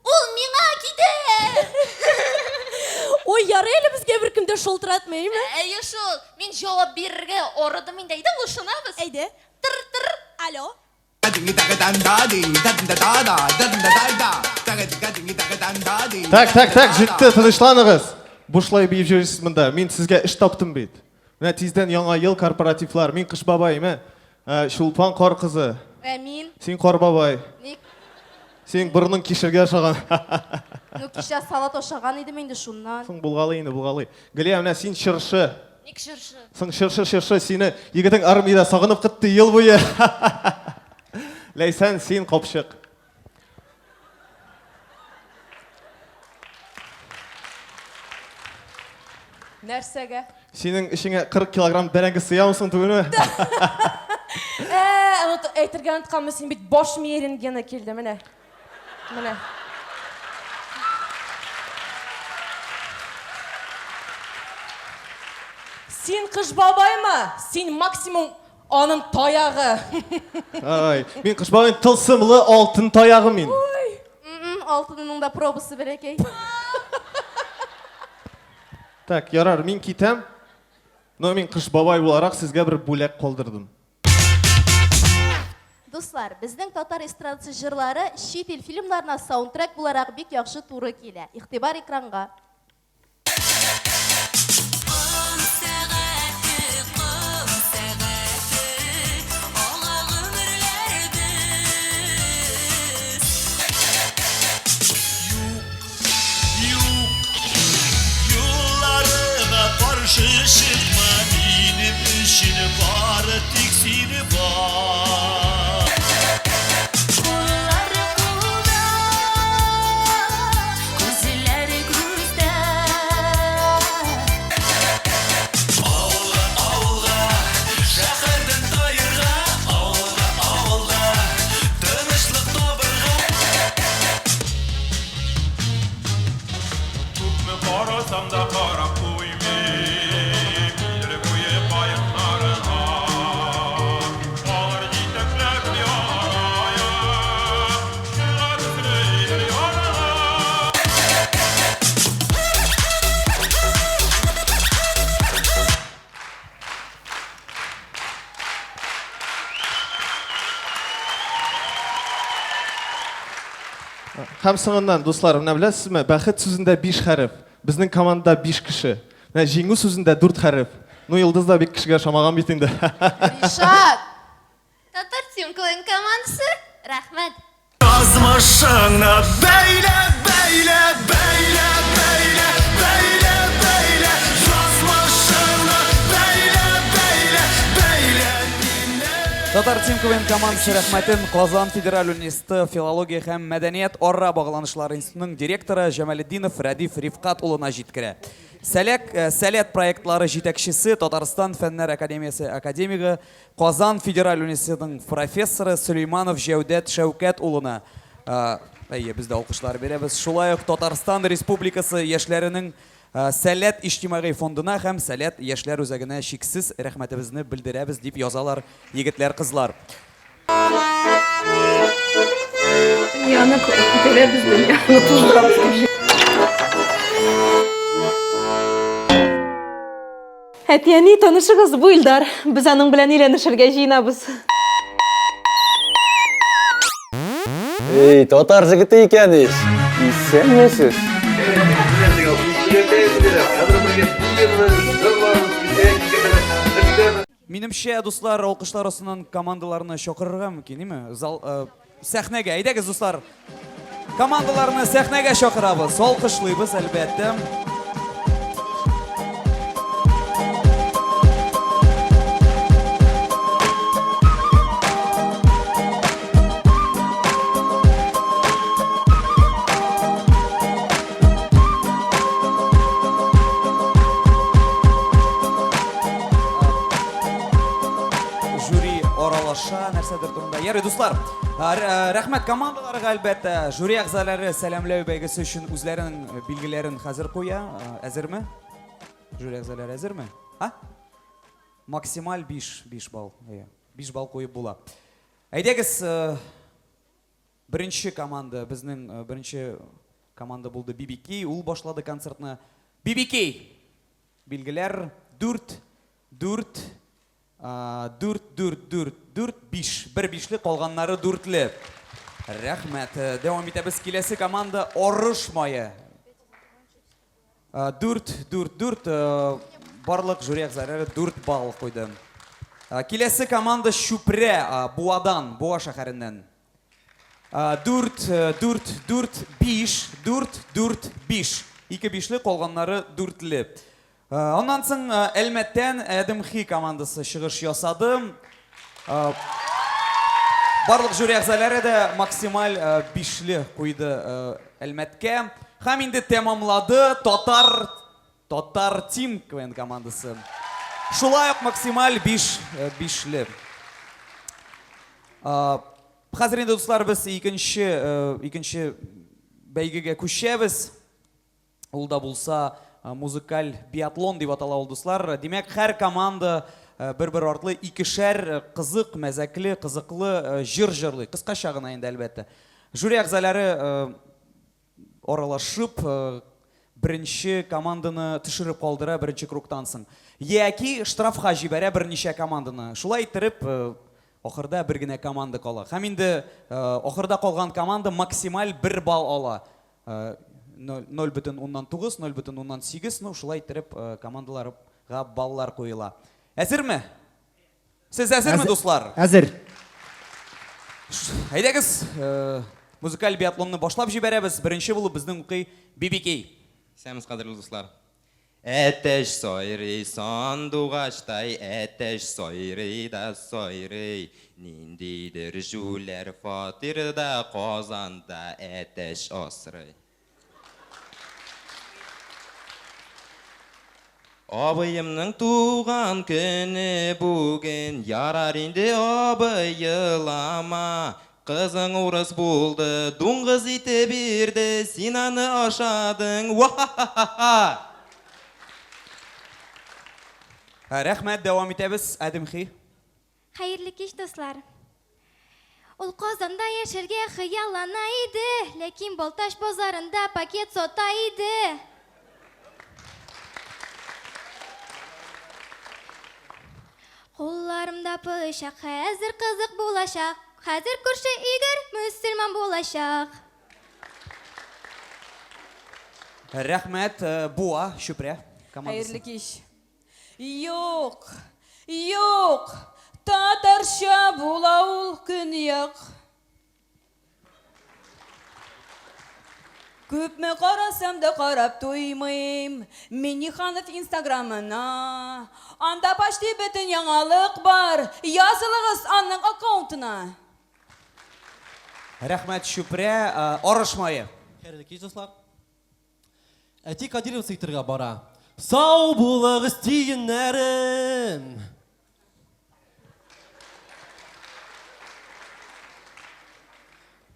Ул миңа китә. Ой, ярый әле безгә беркем дә шалтыратмый, әйме? Әйе шул, мин җавап бирергә арыдым инде. Әйдә, алышынабыз. Әйдә. Тыр-тыр. Алло. Так, так, так, җитте, тынычланыгыз. Бушлай биеп йөрисез монда. Мин сезгә эш таптым бит. Менә тиздән яңа ел корпоративлар. Мин Кыш бабай, мә. Э, Чулпан кар кызы. Ә мин? Син кар бабай. Ник? Синең борының кишергә ошаган. Ну, кичә салат ашаган идем инде шуннан. Соң булгалый инде, булгалый. Галия, менә син чыршы. Ник чыршы? Соң чыршы, чыршы, сине егетең армиядә сагынып кытты ел буе. Ләйсән, син капчык. Нәрсәгә? Синең эчеңә 40 килограмм бәрәңге сыямы соң түгелме? Ә, әйтергә онытканмын, син бит баш мие рентгены килде, менә. Менә. Син Кыш бабаймы? Син максимум аның таягы. Ай, мин Кыш бабайның тылсымлы алтын таягы мин. Ой. Алтынының да пробасы бәләкәй. Так, ярар, мин китәм. Но мин Кыш бабай буларак сезгә бер бүләк калдырдым. Дуслар, безнең татар эстрадасы җырлары чит ил фильмнарына саундтрек буларак бик яхшы туры килә. Игътибар экранга. Юлларына каршы чыкма, минем өчен бары тик син бар. Куллар кулда, күзләр күздә. Авылга, авылга, шәһәрдән таерга, авылга, авылга, тынычлык табырга. Күпме карасам да карап туймыйм, Идел буе каекларына. Алар җитәкләп яраеп, Чыга төсле Идел ярына. Һәм соңыннан, дуслар, менә беләсезме, бәхет сүзендә биш хәреф. Безнең командада биш кеше. Менә җиңү сүзендә дүрт хәреф. Ну, Йолдыз да бик кешегә ошамаган бит инде. Ришат! Татар Тим КВН командасы, рәхмәт! Язмышыңны бәйлә, бәйлә, бәйлә, бәйлә, бәйлә, бәйлә, язмышыңны бәйлә, бәйлә, бәйлә мине. Татар Тим КВН командасы рәхмәтен Казан федераль университеты филология һәм мәдәният ара багланышлары институтының директоры Җамалетдинов Рәдиф Рифкат улына җиткерә. Сәләк, э, Сәләт проектлары җитәкчесе, Татарстан Фәннәр академиясе академигы, Казан федераль университетының профессоры Сөләйманов Җәүдәт Шәүкәт улына э, әйе, без дә алкышлар бирәбез. Шулай ук Татарстан Республикасы яшьләренең Сәләт иҗтимагый фондына һәм Сәләт яшьләр үзәгенә чиксез рәхмәтебезне белдерәбез, дип язалар егетләр-кызлар. Дөньяны күтәрәбез, дөньяны туздырабыз дип. Әти-әни, танышыгыз, бу Илдар. Без аның белән өйләнешергә җыенабыз. Эй, татар җегете икән ич. Исәнмесез. Минемчә, дуслар, алкышлар астыннан командаларны чакырырга мөмкин, име? Зал, э, сәхнәгә. Әйдәгез, дуслар. Командаларны сәхнәгә чакырабыз. Алкышлыйбыз, әлбәттә. Аралаша нәрсәдер турында. Ярый, дуслар, рәхмәт командаларга, әлбәттә. Жюри әгъзалары сәламләү бәйгесе өчен үзләренең билгеләрен хәзер куя. Әзерме? Жюри әгъзалары әзерме? А? Максималь 5, 5 балл. 5 балл куеп була. Әйдәгез, беренче команда, безнең беренче команда булды BBK, ул башлады концертны. BBK! Билгеләр 4, 4, 4, 4, 4, 4, 5. Бер бишле, калганнары дүртле. Рәхмәт. Дәвам итәбез. Киләсе команда Орыш мае. 4, 4, 4. Барлык жюри әгъзалары 4 балл куйды. Киләсе команда Чүпрә, Буадан, Буа шәһәреннән. 4, 4, 4, 5, 4, 4, 5. Ике бишле, калганнары дүртле. Аннан соң Әлмәттән Әдемхи командасы чыгыш ясады. Барлык жюри әгъзалары да максималь бишле куйды Әлмәткә. Һәм инде тәмамлады Татар Татар Тим КВН командасы. Шулай ук максималь 5 бишле. Хәзер инде, дуслар, без икенче, э, икенче бәйгегә күчәбез. Ул да булса э, музыкаль биатлон дип атала ул, дуслар. Димәк, һәр команда э, бер-бер артлы икешәр кызык, мәзәкле, кызыклы җыр җырлый. Кыскача гына инде, әлбәттә. Жюри әгъзалары аралашып, беренче команданы төшереп калдыра беренче кругтан соң. Яки штрафка җибәрә берничә команданы. Шулай иттереп, ахырда бер генә команда кала. Һәм инде ахырда калган команда максималь бер балл ала. 0,9, 0,8, ну шулай иттереп командаларга баллар куела. Әзерме? Сез әзерме, дуслар? Әзер. Әйдәгез, э, музыкаль биатлонны башлап җибәрәбез. Беренче булып безнең укый BBK. Исәнмесез, кадерле дуслар. Әтәч сайрый сандугачтай, әтәч сайрый да сайрый. Ниндидер җүләр фатирда Казанда әтәч асрый. Абыемның туган көне бүген, Ярар инде, абый, елама. Кызың урыс булды, дуңгыз ите бирде, Син аны ашадың, ва-ха-ха-ха-ха! Рәхмәт, дәвам итәбез, Әдемхи. Хәерле кич, дуслар! Ул Казанда яшәргә хыяллана иде, ләкин Балтач базарында пакет сата иде. Кулларымда пычак, хәзер кызык булачак, хәзер күрше Игорь мөселман булачак. Рәхмәт, Буа, Чүпрә командасы. Хәерле кич. Юк, юк, татарча була ул көньяк. Күпме карасам да карап туймыйм Минниханов инстаграмына. Анда почти бөтен яңалык бар. Язылыгыз аның аккаунтына. Рәхмәт, Чүпрә, арыш мае. Хәерле кич, дуслар. Әти Кадировцы итергә бара. Сау булыгыз, тиеннәрем!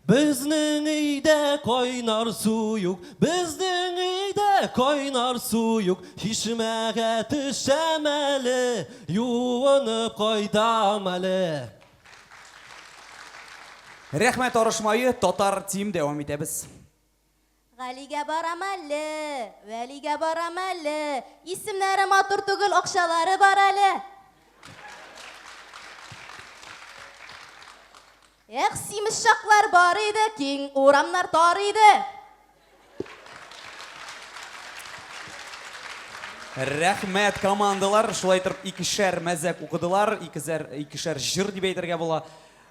Безнең өйдә кайнар су юк, безнең өйдә кайнар су юк. Чишмәгә төшәм әле, юынып кайтам әле. Рәхмәт, Арыш мае, Татар Тим, дәвам итәбез. Галигә барам әле, Вәлигә барам әле, Исемнәре матур түгел, акчалары бар әле. Эх, симез чаклар бар иде, киң урамнар тар иде. Рәхмәт, командалар. Шулай итеп, икешәр мәзәк укыдылар, икезәр, икешәр җыр дип әйтергә була.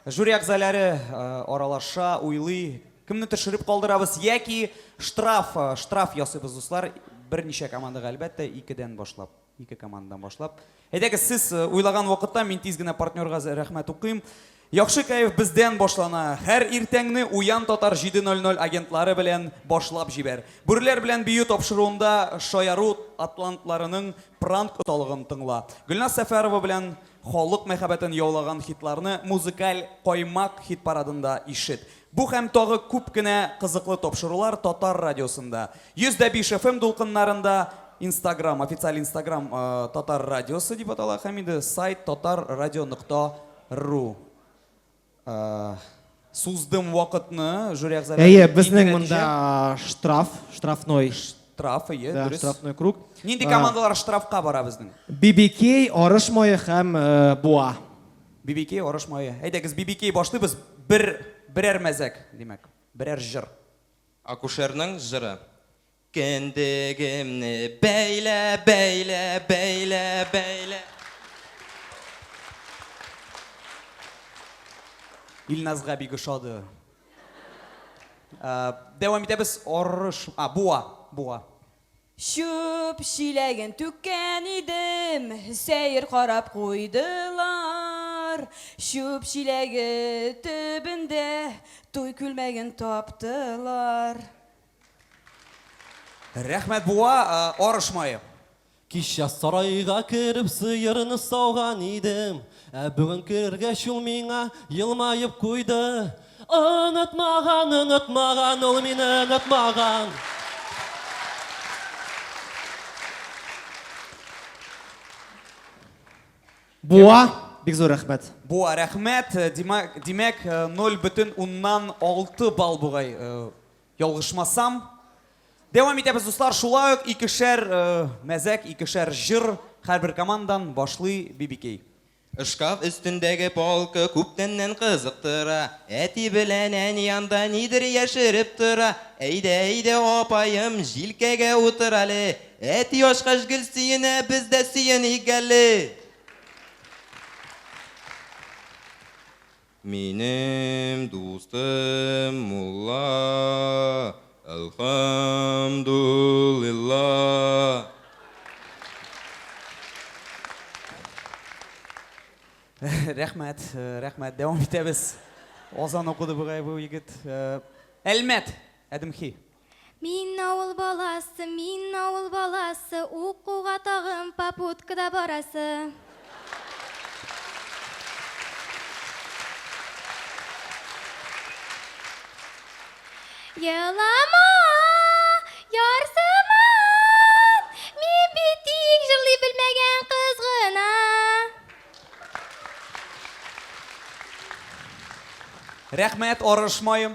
Жюри әгъзалары э, аралаша, уйлый. Кемне төшереп калдырабыз яки штраф, э, штраф ясыйбыз, дуслар. Берничә командага, әлбәттә, икедән башлап, ике командадан башлап. Әйдәгез, сез э, уйлаган вакытта мин тиз генә партнерга рәхмәт укыйм. Яхшы кәеф бездән башлана. Һәр иртәңне Уян татар 7.00 агентлары белән башлап җибәр. Бүреләр белән бию тапшыруында шаяру атлантларының пранк осталыгын тыңла. Гөлназ Сәфәрова белән халык мәхәббәтен яулаган хитларны музыкаль каймак хит-парадында ишет. Бу һәм тагы күп кенә кызыклы тапшырулар Татар радиосында. 105 FM дулкыннарында Инстаграм, официаль Инстаграм Татар радиосы дип атала һәм инде сайт татаррадио нокта ру. Суздым вакытны, жюри әгъзалары. Әйе, безнең монда штраф, штрафной. Штраф, әйе, Да, дөрес. штрафной круг. Нинди командалар штрафка бара безнең? BBK, Арыш мае һәм Буа. BBK, Арыш мае. Әйдәгез, BBK башлыйбыз. Бер, берәр мәзәк, димәк, берәр җыр. Акушерның җыры. Кендегемне бәйлә, бәйлә, бәйлә, бәйлә. Илназга бик ошады. Дәвам итәбез. Арыш, а, Буа, Буа. Чүп чиләген түккән идем, сәер карап куйдылар. Чүп чиләге төбендә туй күлмәген таптылар. Рәхмәт, Буа, арыш мае. Кичә сарайга кереп сыерны сауган идем, ә бүген кергәч ул миңа елмаеп куйды. Онытмаган, онытмаган, ул мине онытмаган. Буа, бик зур рәхмәт. Буа, рәхмәт. Димәк, димәк, 0,6 балл бугай, ялгышмасам. Дәвам итәбез, дуслар. Шулай ук икешәр мәзәк, икешәр җыр һәрбер командан башлый BBK. Шкаф өстендәге полка күптәннән кызыктыра. Әти белән әни анда нидер яшереп тора. Әйдә, әйдә, апаем, җилкәгә утыр әле. Әти ачкач гел сөенә, без дә сөеник әле. Минем дустым мулла, әлхәмдулилла. Рәхмәт, рәхмәт. Дәвам итәбез. Азан укыды бугай бу егет. Әлмәт, Әдемхи. Мин авыл баласы, мин авыл баласы, укуга тагын попуткада барасы. Елама, ярсыма, мин бит тик җырлый белмәгән кыз гына. Рәхмәт, Арыш маем.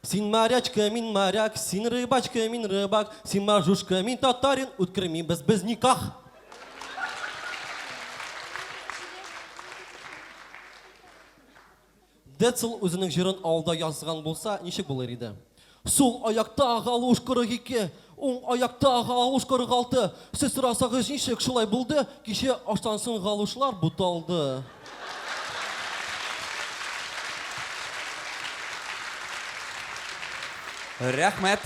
Син морячка, мин моряк, син рыбачка, мин рыбак, син моржушка, мин татарин, үткермибез без никах. Децл үзенең җырын авылда язган булса, ничек булыр иде? Сул аякта галуш 42, уң аякта галуш 46. Сез сорасагыз, ничек шулай булды? Кичә аштан соң галушлар буталды. Рәхмәт,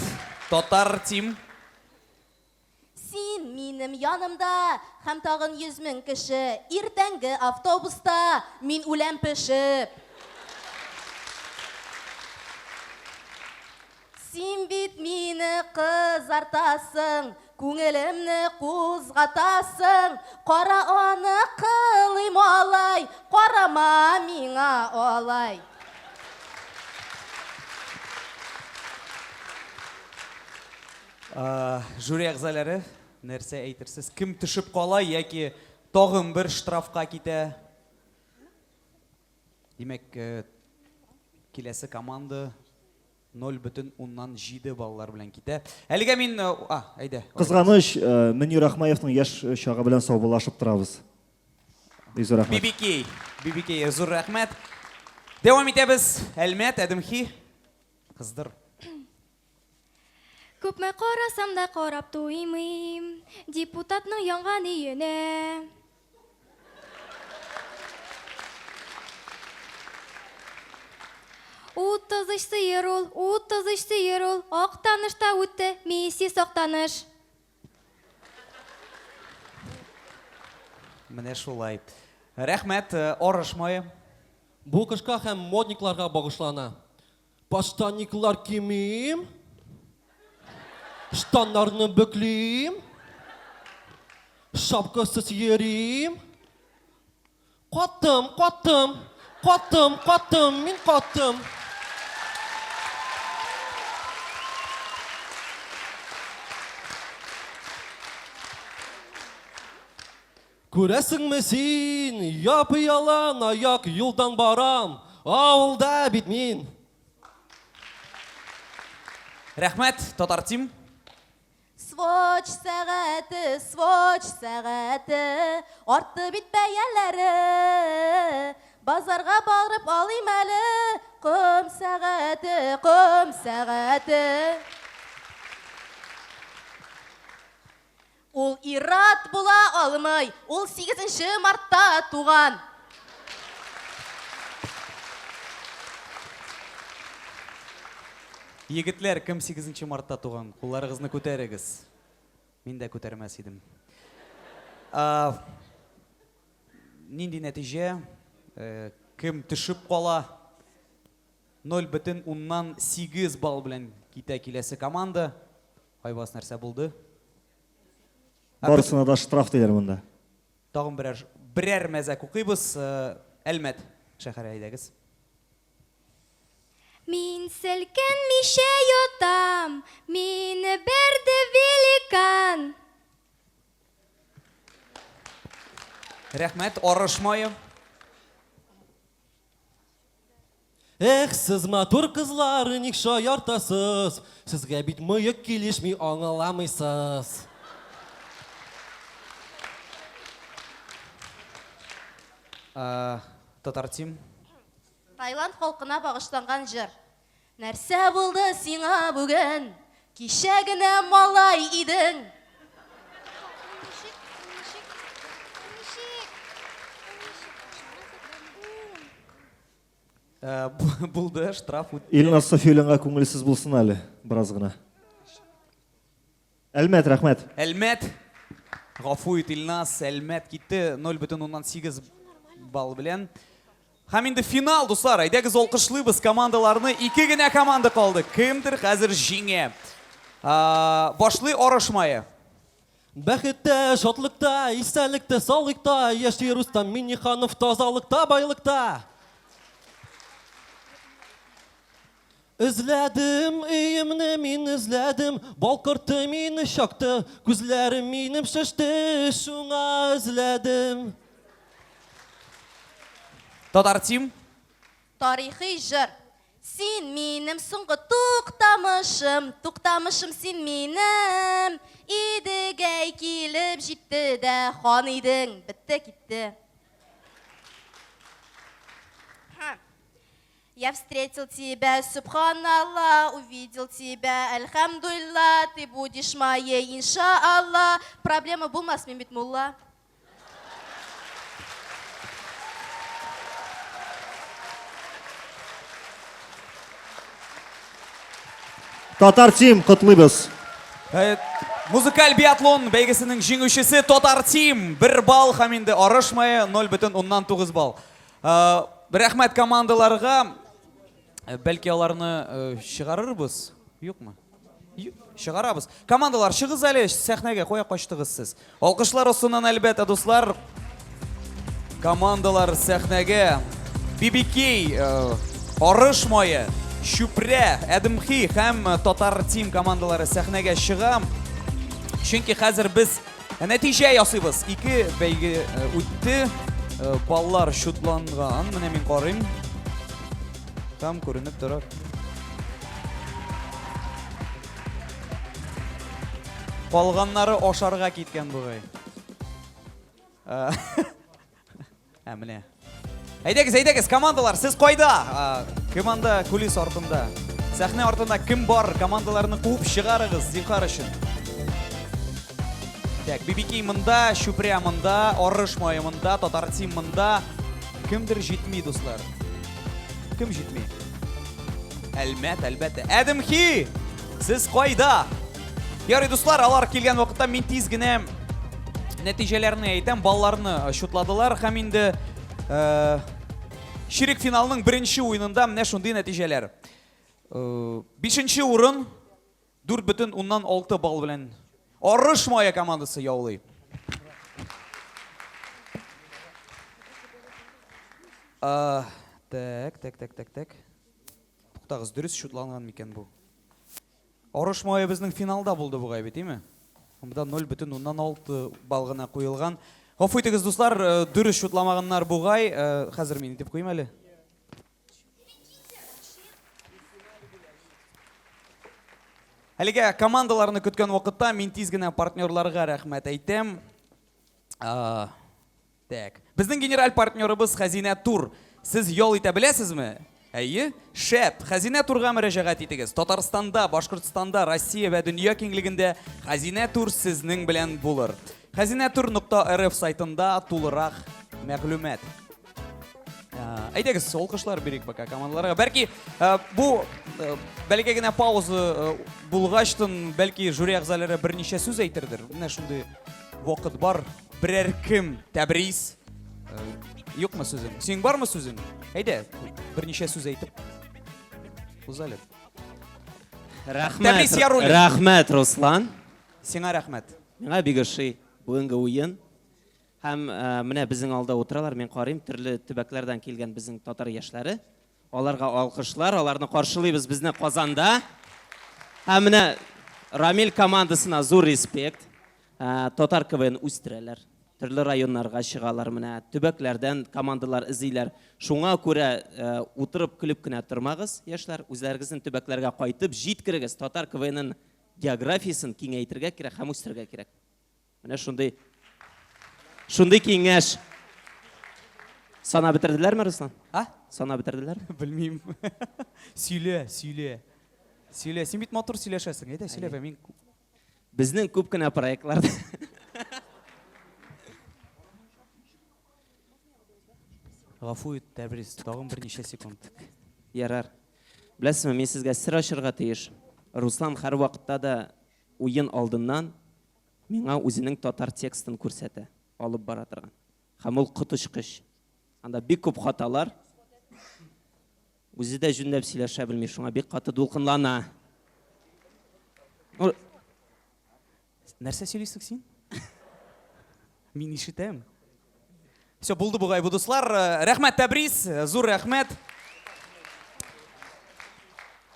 Татар Тим. Син минем янымда һәм тагын 100 мең кеше иртәнге автобуста мин үләм пешеп. Син бит мине кызартасың, күңелемне кузгатасың. Кара аны кылыйм алай, карама миңа алай. Жюри әгъзалары, нәрсә әйтерсез? Кем төшеп кала яки тагын бер штрафка китә? Димәк, э, киләсе команда 0,7 баллар белән китә. Әлегә мин, э, а, әйдә. Кызганыч, э, Мөнир Ахмаевның яшь чагы белән саубуллашып торабыз. Бик зур рәхмәт. BBK, BBK, зур рәхмәт. Дәвам итәбез. Әлмәт, Әдемхи. Кыздыр. Күпме карасам да карап туймыйм Депутатның янган өенә. 33 сыер ул, 33 сыер ул, Актанышта үтте миссис Актаныш. Менә шулай. Рәхмәт, Арыш мае. Бу кышка һәм модникларга багышлана. Подштанниклар кимим, штаннарны бөклим, шапкасыз йөрим. Каттым, каттым, каттым, каттым, мин каттым. Күрәсеңме син, яп-ялан аяк юлдан барам, авылда бит мин. Рәхмәт, Татар Тим. Своч сәгате, своч сәгате, артты бит бәяләре. Базарга барып алыйм әле, ком сәгате, ком сәгате. Ул ир-ат була алмый, ул сигезенче мартта туган. Егетләр, кем сигезенче мартта туган? Кулларыгызны күтәрегез. Мин дә күтәрмәс идем. Нинди нәтиҗә? Э, кем төшеп кала? 0,8 балл белән китә киләсе команда. Айваз, нәрсә булды? Барысына да штраф диләр монда. Тагын берәр, берәр мәзәк укыйбыз. Э, Әлмәт шәһәре, әйдәгез. Мин селкенмичә ятам, мине бәрде великан. Рәхмәт, арыш мае. Эх, сез матур кызлар, ник шаяртасыз? Сезгә бит мыек килешми, аңламыйсыз. Татар Тим. Таиланд халкына багышланган җыр. Нәрсә булды сиңа бүген? Кичә генә малай идең. Э, булды, штраф үтте. Илназ Сафиуллинга күңелсез булсын әле, бераз гына. Әлмәт, рәхмәт. Әлмәт. Гафу ит, Илназ, Әлмәт китте 0,8 балл белән. Һәм инде финал, дуслар, әйдәгез алкышлыйбыз командаларны. Ике генә команда калды. Кемдер хәзер җиңә. Башлый Арыш мае. Бәхеттә, шатлыкта, исәнлектә, саулыкта яши Рустам Миңнеханов тазалыкта, байлыкта. Эзләдем өемне мин эзләдем, бал корты мине чакты, күзләрем минем шеште, шуңа эзләдем. Татар Тим. Тарихи җыр. Син минем соңгы туктамышым, туктамышым син минем. Идегәй килеп җитте дә, хан идең, бетте китте. Я встретил тебя, субханалла, увидел тебя, әлхәмдулилла, ты будешь моей, иншалла. Проблема булмас, мин бит мулла. Татар Тим, котлыйбыз. Э, музыкаль биатлон бәйгесенең җиңүчесе Татар Тим. 1 балл һәм инде Арыш мае 0,9 балл. Э, рәхмәт командаларга. Э, бәлки аларны чыгарырбыз? Юкмы? Чыгарабыз. Командалар, чыгыз әле сәхнәгә. Кая качтыгыз сез? Алкышлар астыннан әлбәттә, дуслар. Командалар сәхнәгә. BBK, э, Арыш мае, Чүпрә, Әдемхи һәм Татар Тим командалары сәхнәгә чыга. Чөнки хәзер без нәтиҗә ясыйбыз. Ике бәйге э, үтте. Э, баллар чутланган. Менә мин карыйм. Там күренеп тора. Калганнары ашарга киткән бугай. Ә менә. Әйдәгез, әйдәгез, командалар, сез кайда? Кем анда кулис артында? Сәхнә артында кем бар? Командаларны куып чыгарыгыз, зинһар өчен. Так, BBK монда, Чүпрә монда, Арыш мае монда, Татар Тим монда. Кемдер җитми, дуслар. Кем җитми? Әлмәт, әлбәттә. Әдемхи! Сез кайда? Ярый, дуслар, алар килгән вакытта мин тиз генә нәтиҗәләрне әйтәм. Балларны чутладылар һәм инде э, Чирек финалның беренче уенында менә шундый нәтиҗәләр. Бишенче урын 4,6 балл белән Арыш мае командасы яулый. Так, так, так, так, так. Туктагыз, дөрес шутланган микән бу? Арыш мае безнең финалда булды бугай бит, име? Монда 0,6 балл гына куелган. Гафу итегез, дуслар, э, дөрес шутламаганнар бугай. Э, хәзер мин итеп куйым әле. Әлегә командаларны көткән вакытта мин тиз генә партнерларга рәхмәт әйтәм. Так. Безнең генераль партнерыбыз Хәзинә Тур. Сез ял итә беләсезме? Әйе? Шәп! Хәзинә Турга мөрәҗәгать итегез. Татарстанда, Башкортстанда, Россия вә дөнья киңлегендә Хәзинә Тур сезнең белән булыр. Хәзинә Тур нокта рф сайтында тулырак мәгълүмат. Әйдәгез, алкышлар бирик пока командаларга. Бәлки, бу бәләкәй генә пауза булгачтын, бәлки жюри әгъзалары берничә сүз әйтердер. Менә шундый вакыт бар. Берәр кем Тәбрис. Юкмы сүзең? Синең бармы сүзең? Әйдә, берничә сүз әйтеп уз әле. Рәхмәт. Тәбрис Яруллин. Рәхмәт, Руслан. Сиңа рәхмәт. Миңа бик ошый бүгенге уен. Һәм менә безнең алда утыралар, мин карыйм, төрле төбәкләрдән килгән безнең татар яшьләре. Аларга алкышлар, аларны каршылыйбыз безне Казанда. Һәм менә Рамил командасына зур респект. Татар КВН үстерәләр. Төрле районнарга чыгалар менә, төбәкләрдән командалар эзлиләр. Шуңа күрә утырып көлеп кенә тормагыз, яшьләр, үзләрегезнең төбәкләргә кайтып җиткерегез, татар КВНын географиясен киңәйтергә кирәк һәм үстерергә кирәк. Менә шундый шундый киңәш. Санап бетерделәрме, Руслан? А? Санап бетерделәрме? Белмим. Сөйлә, сөйлә. Сөйлә, син бит матур сөйләшәсең. Әйдә, сөйләп, мин Безнең күп кенә проектларда Гафу ит, Тәбрис, тагын берничә секунд. Ярар. Беләсезме, мин сезгә сер ачырга тиеш. Руслан һәрвакытта да уен алдыннан миңа үзенең татар текстын күрсәтә, алып бара торган. Һәм ул коточкыч. Анда бик күп хаталар. Үзе дә җүнләп сөйләшә белми, шуңа бик каты дулкынлана. Ну, нәрсә сөйлисең син? Мин ишетәм. Все, булды бугай бу, дуслар. Рәхмәт, Тәбрис, зур рәхмәт.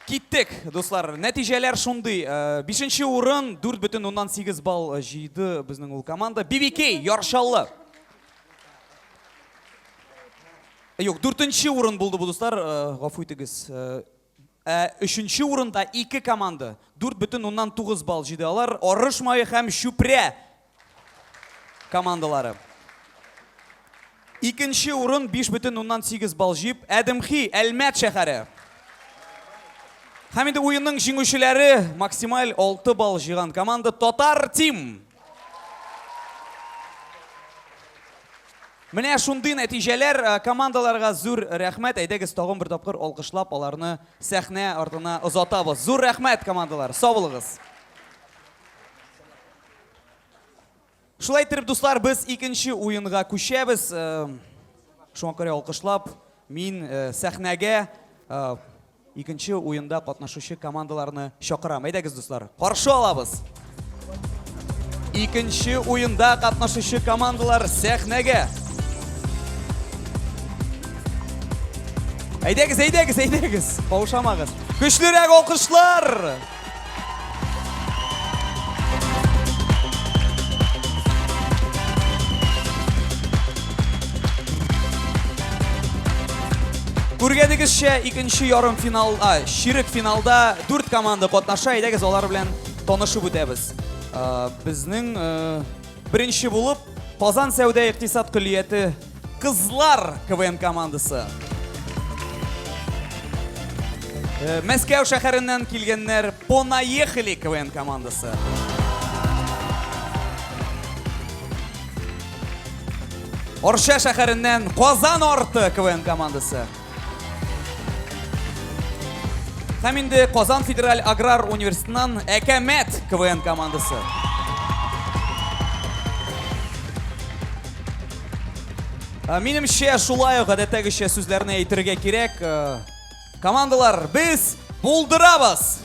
Киттек, дуслар. Нәтиҗәләр шундый. Бишенче урын, 4,8 балл җыйды безнең ул команда. BBK, Яр Чаллы. Юк, дүртенче урын булды бу, дуслар. Гафу итегез. Ә өченче урында ике команда. 4,9 балл җыйды алар. Арыш мае һәм Чүпрә командалары. Икенче урын 5,8 балл җыеп Әдемхи, Әлмәт шәһәре. Һәм инде уенның җиңүчеләре максималь 6 балл җыйган команда Татар Тим. Менә шундый нәтиҗәләр э, командаларга зур рәхмәт. Әйдәгез тагын бер тапкыр алкышлап аларны сәхнә артына озатабыз. Зур рәхмәт командалар. Сау булыгыз. Шулай итеп, дуслар, без икенче уенга күчәбез. Э, шуңа күрә алкышлап мин э, сәхнәгә э, икенче уенда катнашучы командаларны чакырам. Әйдәгез, дуслар, каршы алабыз. Икенче уенда катнашучы командалар сәхнәгә. Әйдәгез, әйдәгез, әйдәгез. Каушамагыз. Көчлерәк алкышлар! Күргәнегезчә, икенче ярым финал, а, чирек финалда дүрт команда катнаша. Әйдәгез, алар белән танышып үтәбез. Безнең беренче булып Казан сәүдә икътисад көллияте кызлар КВН командасы. Мәскәү шәһәреннән килгәннәр Понаехали КВН командасы. Орша шәһәреннән Казан арты КВН командасы. Һәм инде Казан федераль аграр университетыннан Әкәмәт КВН командасы. Э, Минемчә, шулай ук гадәттәгечә сүзләрне әйтергә кирәк. Э, Командалар, без булдырабыз!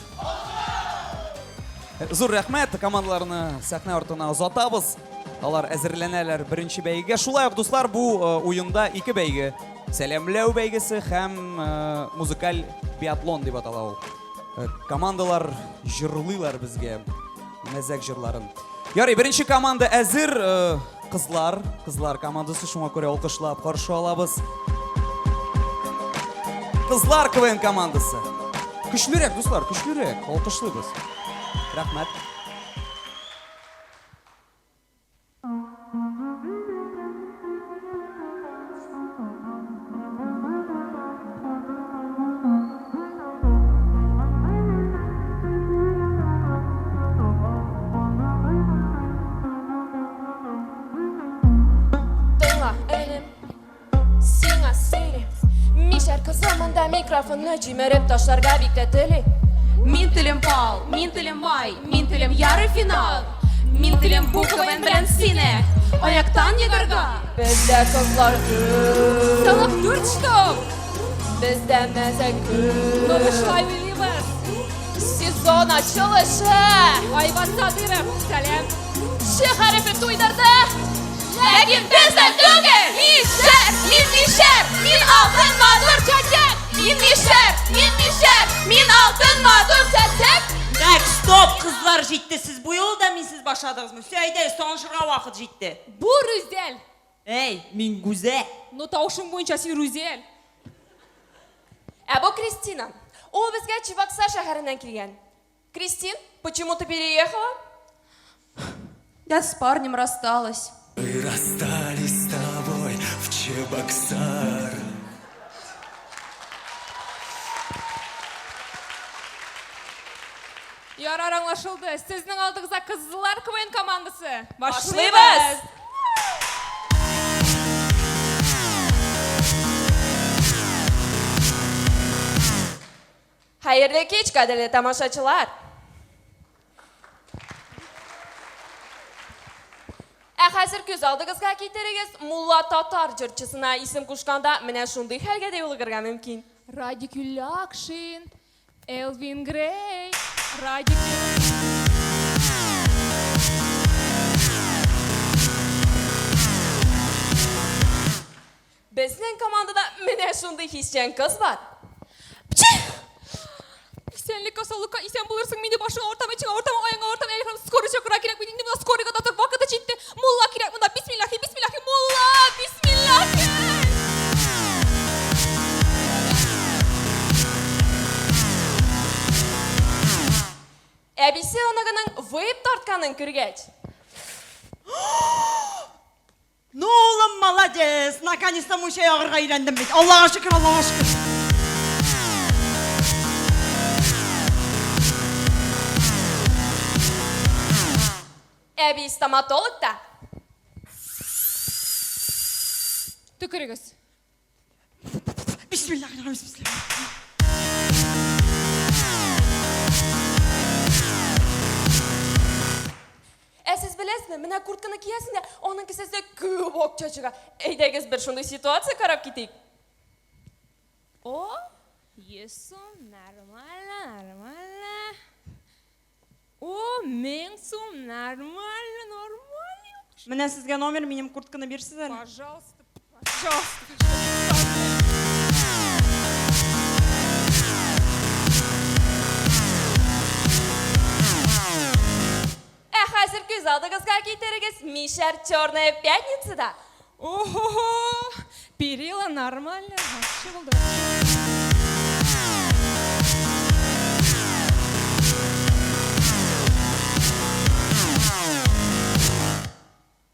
Зур рәхмәт, командаларны сәхнә артына озатабыз. Алар әзерләнәләр беренче бәйгегә. Шулай ук, дуслар, бу э, уенда ике бәйге. Сәламләү бәйгесе һәм э, музыкаль биатлон дип атала ул. Э, командалар җырлыйлар безгә мәзәк җырларын. Ярый, беренче команда әзер. Кызлар, кызлар командасы шуңа күрә алкышлап каршы алабыз. Кызлар КВН командасы. Көчлерәк, дуслар, көчлерәк. Алкышлыйбыз. Рәхмәт. Тыңла, энем, сиңа сөйлим. Мишәр кызы монда микрофонны җимереп ташларга бик тә тели. Мин телим бал, мин телим май, мин телим яры финал. Мин телим бу КВН белән сине аяктан егарга. Бездә кызлар күп. Салып дүрт штук. Бездә мәзәк күп. Ну, без шулай уйлыйбыз. Сезон ачылышы. Айваз Садыров, сәлам. Ш хәрефе туйдырды. Ләкин бездә түгел. Мишәр, мин мишәр, мин алтын матур чәчәк. Мин мишәр, мин мишәр, мин алтын матур чәчәк. Так, стоп, кызлар җитте. Сез бу юлы да минсез башладыгызмы? Все, әйдәгез, танышырга вакыт җитте. Бу Рүзәл. Әй, мин Гүзәл. Ну, тавышың буенча син Рүзәл. Ә бу Кристина. Ул безгә Чебоксар шәһәреннән килгән. Кристин, почему ты переехала? Я с парнем рассталась. Мы расстались с тобой в Чебоксар. Ярар, аңлашылды. Сезнең алдыгызда кызлар КВН командасы. Башлыйбыз! Хәерле кич, кадерле тамашачылар! Ә хәзер күз алдыгызга китерегез, мулла татар җырчысына исем кушканда менә шундый хәлгә дә юлыгырга мөмкин. Радик Юльякшин, Элвин Грей, Радик Безнең командада менә шундый хисчән кыз бар. Исәнлеккә, саулыкка исән булырсың, мине башың авыртам, эчең авыртам, аяң авыртам, әле һәм скорый чакыра кирәк, мин инде монда скорыйга да торып вакыты җитте. Мулла кирәк монда, бисмиллахи, бисмиллахи, мулла, бисмиллахи. Әбисе оныгының вейп тартканын күргәч. Ну, улым, молодец! Наконец-то мунча ягарга өйрәндем бит. Аллага шөкер, Аллага шөкер. Әби стоматолог та. Төкерегез. Бисмиллахиррахманиррахим. Ә сез беләсезме, менә куртканы киясең дә, аның кесәсенә күп акча чыга. Әйдәгез бер шундый ситуация карап китик. О, 100 сум, нормально, нормально. О, 1000 сум, нормально, нормально. Менә сезгә номер, минем куртканы бирсез әле. Пожалуйста, пожалуйста. Ә хәзер күз алдыгызга китерегез, Мишәр Черная пятницада. Ого, перила нормально, вообще булды.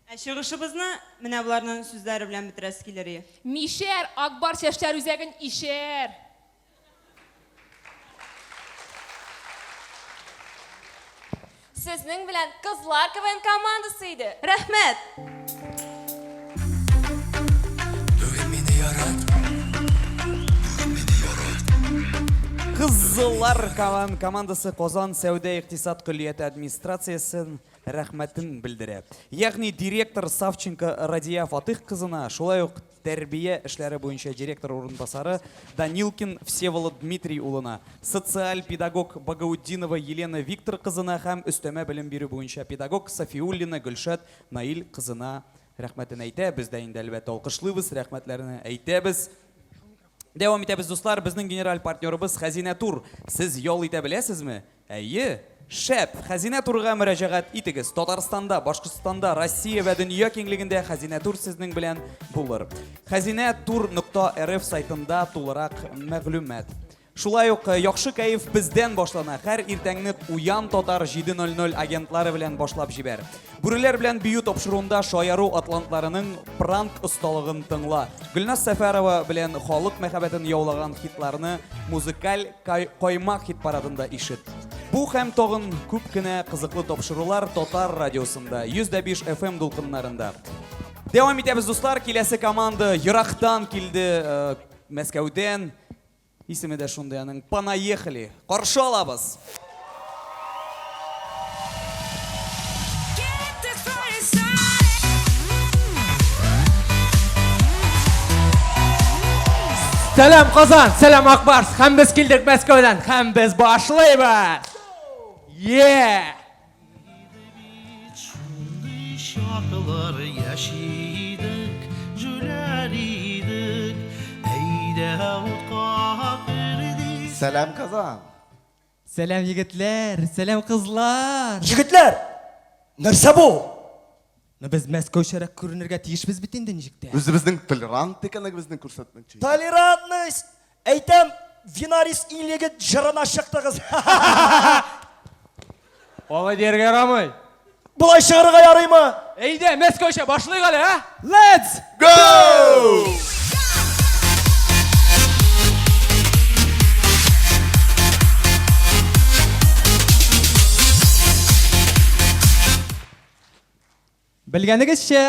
Ә чыгышыбызны менә боларның сүзләре белән бетерәсе килер иде. Мишәр, Акбар чәчләр үзәген ишәр. Сезнең белән Кызлар КВН командасы иде. Рәхмәт! Кызыллар КВН командасы Казан сәүдә-икътисад көллияте администрациясен рәхмәтен белдерә. Ягъни директор Савченко Радия Фатыйх кызына, шулай ук тәрбия эшләре буенча директор урынбасары Данилкин Всеволод Дмитрий улына, социаль педагог Багаутдинова Елена Виктор кызына һәм өстәмә белем бирү буенча педагог Сафиуллина Гөлшат Наил кызына рәхмәтен әйтә. Без дә инде, әлбәттә, алкышлыйбыз, рәхмәтләрне әйтәбез. Дәвам итәбез, дуслар. Безнең генераль партнерыбыз Хәзинә Тур. Сез ял итә беләсезме? Әйе! Шәп! Хәзинә Турга мөрәҗәгать итегез. Татарстанда, Башкортстанда, Россия вә дөнья киңлегендә Хәзинә Тур сезнең белән булыр. Хәзинә тур нокта рф сайтында тулырак мәгълүмат. Шулай ук э, яхшы кәеф бездән башлана. Һәр иртәңне Уян татар 7.00 агентлары белән башлап җибәр. Бүреләр белән бию тапшыруында шаяру атлантларының пранк осталыгын тыңла. Гөлназ Сәфәрова белән халык мәхәббәтен яулаган хитларны музыкаль каймак хит-парадында ишет. Бу һәм тагын күп кенә кызыклы тапшырулар Татар радиосында 105 FM дулкыннарында. Дәвам итәбез, дуслар. Киләсе команда ерактан килде, э, Мәскәүдән. Исеме дә шундый аның, Понаехали. Каршы алабыз! Сәлам Казан, сәлам Акбарс. Һәм без килдек Мәскәүдән, һәм без башлыйбыз. Yeah! Чаклар яши идек, җүләр идек, әйдә утка кердек. Сәлам, Казан! Сәлам, егетләр! Сәлам, кызлар! Егетләр! Нәрсә бу? Ну без мәскәүчәрәк күренергә тиешбез бит инде ничек тә. Үзебезнең толерант икәнлегебезне күрсәтмәкче. Толерантность! Әйтәм, Винарис Ильегет җырына чыктыгыз. Алай дияргә ярамый. Болай чыгарырга ярыймы? Әйдә, мәскәүчә башлыйк әле, ә? Let's go! Белгәнегезчә,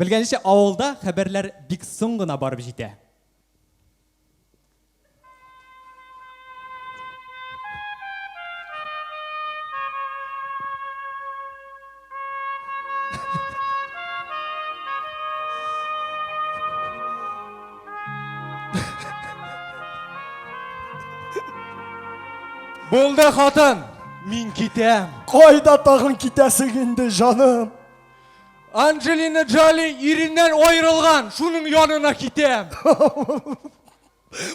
белгәнегезчә, авылда хәбәрләр бик соң гына барып җитә. Булды, хатын, мин китәм. Кайда тагын китәсең инде, җаным? Анджелина Джоли иреннән аерылган, шуның янына китәм.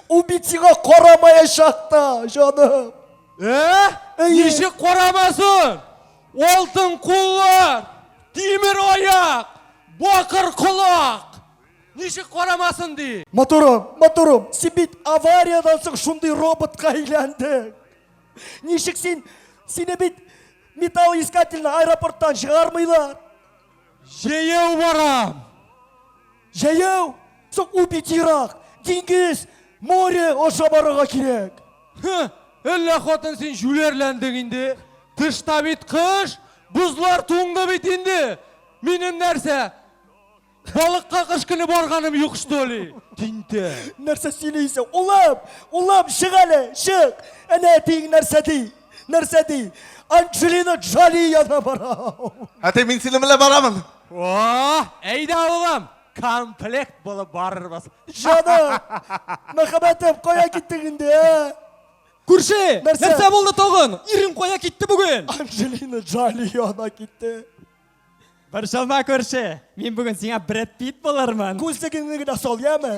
Ул бит сиңа карамаячак та, җаным. Ә? Ничек карамасын? Алтын куллар, тимер аяк, бакыр колак. Ничек карамасын ди? Матурым, матурым, син бит авариядән соң шундый роботка әйләндең. Ничек син, сине бит металлоискательный аэропорттан чыгармыйлар. Җәяү барам. Җәяү? Соң ул бит ерак. Диңгез, море аша барырга кирәк. Һы, әллә хатын син җүләрләндең инде? Тышта бит кыш, бозлар туңды бит инде. Минем нәрсә, Балыкка кыш көне барганым юк, что ли? Тинтәк. Нәрсә сөйлисең? Улым, улым, чык әле, чык. Әнә әтиең нәрсә ди? Нәрсә ди? Анджелина Джоли янына барам. Әти, мин синең белән барамын. О, әйдә, улым, комплект булып барырбыз. Җаным, мәхәббәтем, кая киттең инде, ә? Күрше, Нәрсә? нәрсә булды тагын? Ирең кая китте бүген? Анджелина Джоли янына китте. Борчылма, күрше, мин бүген сиңа Брэд Питт булырмын. Күзлегеңне генә сал, яме?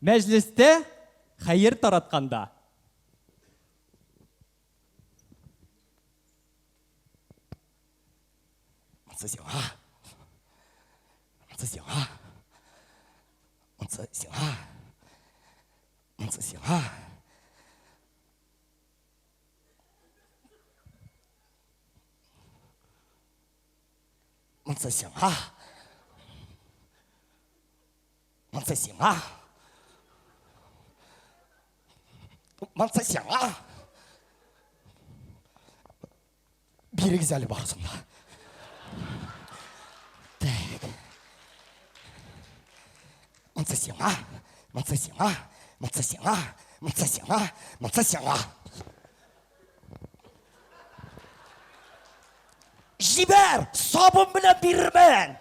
Мәҗлестә хәер таратканда. Монсы сиңа. Монсы сиңа. Монсы сиңа. Монсы сиңа. Монсы сиңа. Монсы сиңа. Монсы сиңа. Бирегез әле барысын да. Так. Монсы сиңа, монсы сиңа, монсы сиңа, монсы сиңа, монсы сиңа. Җибәр, сабын белән бирермен.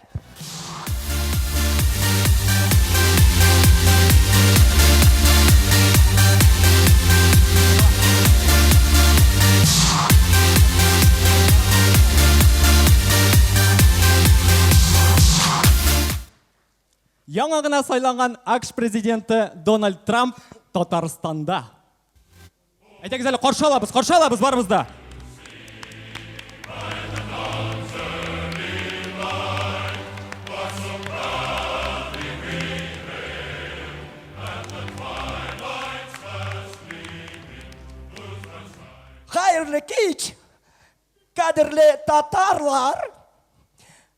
Яңа гына сайланган АКШ президенты Дональд Трамп Татарстанда. Әйдәгез әле каршы алабыз, каршы алабыз барыбыз да. Хәерле кич, кадерле татарлар.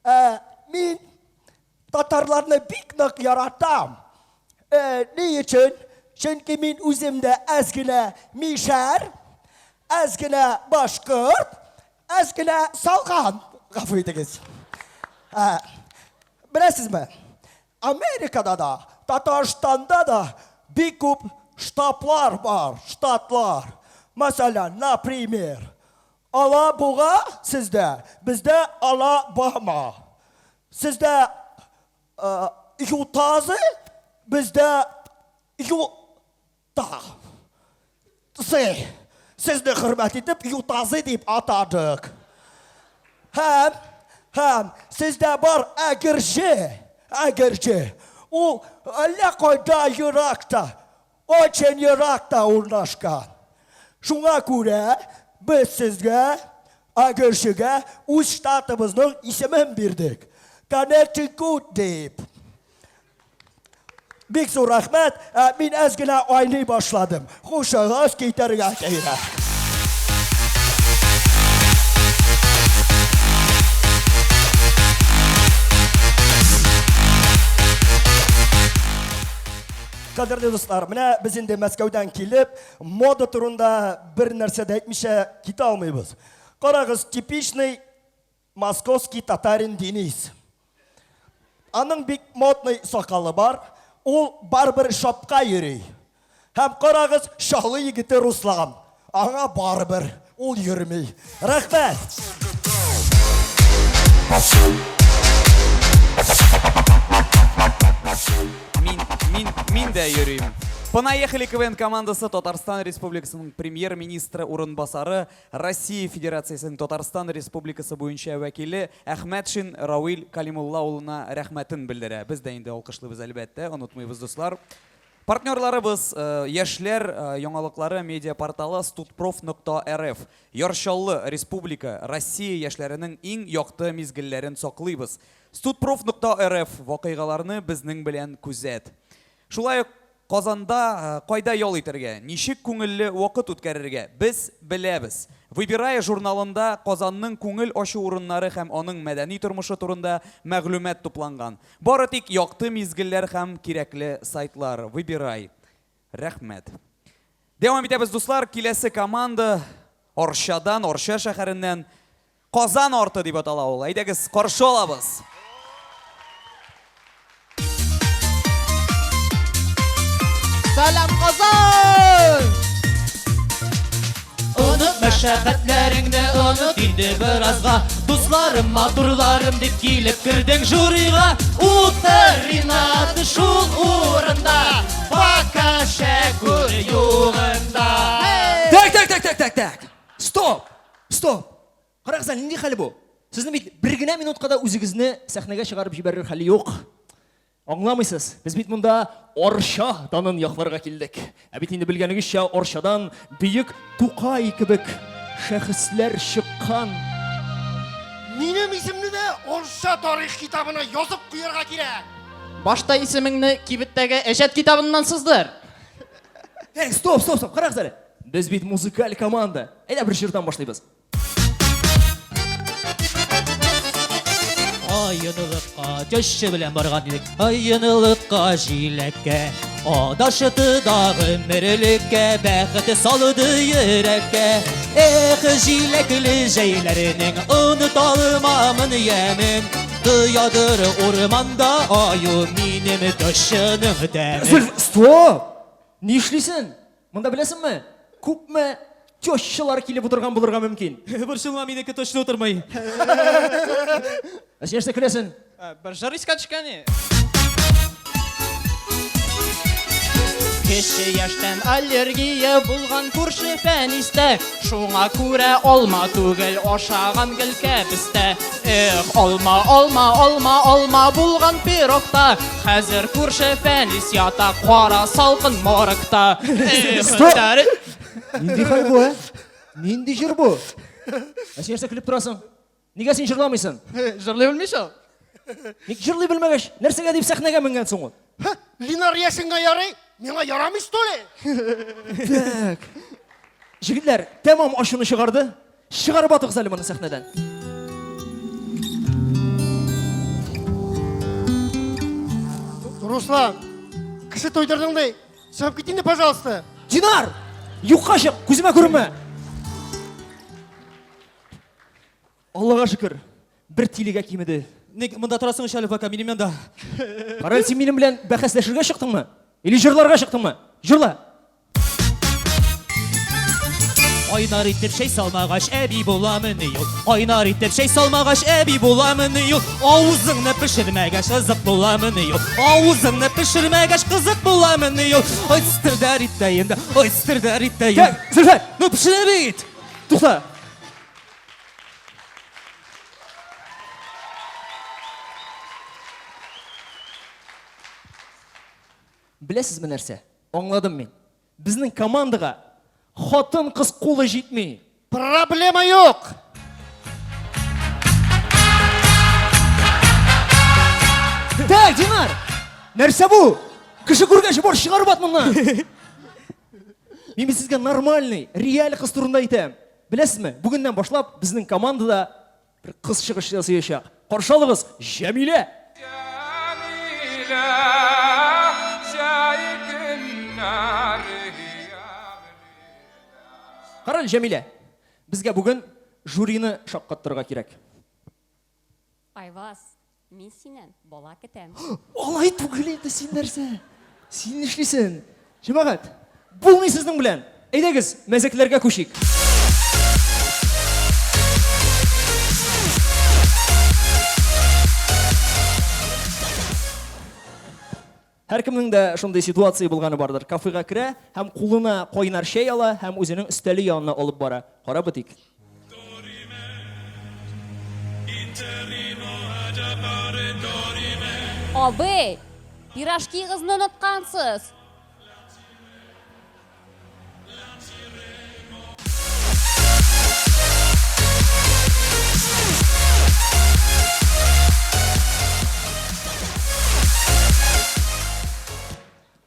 Ә, мин татарларны бик нык яратам. Ә, ни өчен? Чөнки мин үзем дә әз генә мишәр, әз генә башкорт, әз генә салган. Гафу итегез. Ә, беләсезме, Америкада да, Татарстанда да бик күп штаблар бар, штатлар. Мәсәлән, например, Алабуга сездә, бездә Алабама. Сездә Ютазы, бездә Юта. Зы. Сезне хөрмәт итеп Ютазы дип атадык. Һәм, һәм сездә бар Әгерҗе, Әгерҗе. Ул әллә кайда еракта, очень еракта урнашкан. Шуңа күрә без сезгә, Әгерҗегә үз штатыбызның исемен бирдек. Коннектикут дип. Бик зур рәхмәт. Ә, мин әз генә айный башладым. Хушыгыз, китәргә кирәк. Кадерле дуслар, менә без инде Мәскәүдән килеп, мода турында бер нәрсә дә әйтмичә китә алмыйбыз. Карагыз, типичный московский татарин Денис. Аның бик модный сакалы бар, ул барбер шопка йөри. Һәм карагыз, Чаллы егете Руслан. Аңа барыбер, ул йөрми. Рәхмәт! Мин, мин, мин дә йөрим. Понаехали КВН командасы Татарстан Республикасының премьер-министры урынбасары, Россия Федерациясенең Татарстан Республикасы буенча вәкиле Әхмәтшин Равил Калимулла улына рәхмәтен белдерә. Без дә инде алкышлыйбыз, әлбәттә, онытмыйбыз, дуслар. Партнерларыбыз, яшьләр яңалыклары медиапорталы студпроф нокта рф. Яр Чаллы, республика, Россия яшьләренең иң якты мизгелләрен саклыйбыз. Студпроф нокта рф, вакыйгаларны безнең белән күзәт. Шулай ук Казанда кайда ял итәргә, ничек күңелле вакыт үткәрергә, без беләбез. Выбирая журналында Казанның күңел ачу урыннары һәм аның мәдәни тормышы турында мәгълүмат тупланган. Бары тик якты мизгелләр һәм кирәкле сайтлар. Выбирай. Рәхмәт. Дәвам итәбез, дуслар. Киләсе команда Арчадан, Арча шәһәреннән. Казан арты дип атала ул. Әйдәгез, каршы алабыз. Сәлам, Казан! Оныт мәшәкатьләреңне, оныт инде беразга. Дусларым, матурларым дип килеп кердең жюрига. Утыр, Ринат, шул урында. Пока Шәкүр югында. Так, так, так, так, так, так. Стоп! Стоп! Карагыз әле, нинди хәл бу? Сезнең бит бер генә минутка да үзегезне сәхнәгә чыгарып җибәрер хәле юк. Аңламыйсыз, без бит монда Арча данын якларга килдек. Ә бит инде белгәнегезчә, Арчадан бөек Тукай кебек шәхесләр чыккан. Минем исемне дә Арча тарих китабына язып куярга кирәк. Башта исемеңне кибеттәге әҗәт китабыннан сыздыр. Эй, стоп, стоп, стоп, карагыз әле. Без бит музыкаль команда. Әйдә бер җырдан башлыйбыз. Айынылыкка теща белән барган идек. Айынылыкка җиләккә. Адашты да гомерлеккә, бәхет салды йөрәккә. Эх, җиләкле җәйләрнең оныталмамын ямен. Тоядыр урманда аю минем тещаның тәмен. Зөлф, стоп! Нишлисең? Монда беләсеңме, күпме тещалар килеп утырган булырга мөмкин. Борчылма, минеке точно утырмый. Ә син нәрсә көләсең? Бер җыр искә төшкән. Кече яшьтән аллергия булган күрше Фәнистә, шуңа күрә алма түгел ашаган гел кәбестә. Эх, алма, алма, алма, алма булган пирогта, хәзер күрше Фәнис ята кара салкын моргта. Эх, Стоп! Нинди хәл бу, ә? Нинди җыр бу? Ә син нәрсә көлеп торасың? Нигә син җырламыйсың? Җырлый белми шул. Ник җырлый белмәгәч, нәрсәгә дип сәхнәгә менгән соң ул? Линар Яшинга ярый, миңа ярамый что ли? Так. Җегетләр, тәмам ачуны чыгарды. Чыгарып атыгыз әле моны сәхнәдән. Руслан, кеше туйдырдың ди. Чыгып кит инде, пожалуйста. Динар! Юкка чык, күземә күренмә. Аллага шөкер, бер тилегә кимеде. Ник монда торасың ич әле пока, минем янда. Карале, син минем белән бәхәсләшергә чыктыңмы? Или җырларга чыктыңмы? Җырла! Кайнар итеп чәй салмагач, әби буламыни ул? Кайнар итеп чәй салмагач, әби буламыни ул? Авызыңны пешермәгәч, кызык буламыни ул? Авызыңны пешермәгәч, кызык буламыни ул? Ой, стердәр итәем дә, ой, стердәр итәем. Так, Зөлфәт! Ну, пешерә бит! Тукта! Беләсезме нәрсә? Аңладым мин. Безнең командага хатын-кыз кулы җитми. Проблема юк. Так, Динар! Нәрсә бу? Кеше күргәч, бар, чыгарып ат моннан. Мин бит сезгә нормальный, реаль кыз турында әйтәм. Беләсезме, бүгеннән башлап безнең командада бер кыз чыгыш ясаячак. Каршы алыгыз, Җәмилә! Карале, Җәмилә, безгә бүген жюрины шаккаттырырга кирәк. Айваз, мин синнән бала көтәм. Алай түгел инде, син нәрсә? Син нишлисең? Җәмәгать, булмый сезнең белән. Әйдәгез, мәзәкләргә күчик. Һәркемнең дә шундый ситуация булганы бардыр. Кафега керә һәм кулына кайнар чәй ала һәм үзенең өстәле янына алып бара. Карап үтик. Абый, пирожкигызны оныткансыз.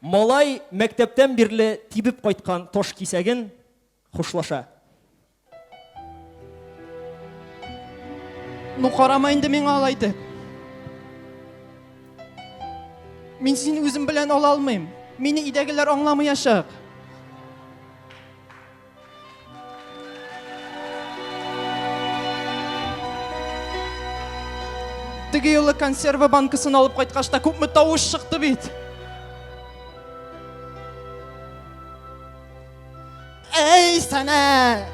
Малай мәктәптән бирле тибеп кайткан таш кисәген хушлаша. Ну карама инде миңа алай итеп. Мин сине үзем белән ала алмыйм. Мине өйдәгеләр аңламаячак. Теге юлы консерва банкасын алып кайткач та күпме тавыш чыкты бит. Әй, сәнә!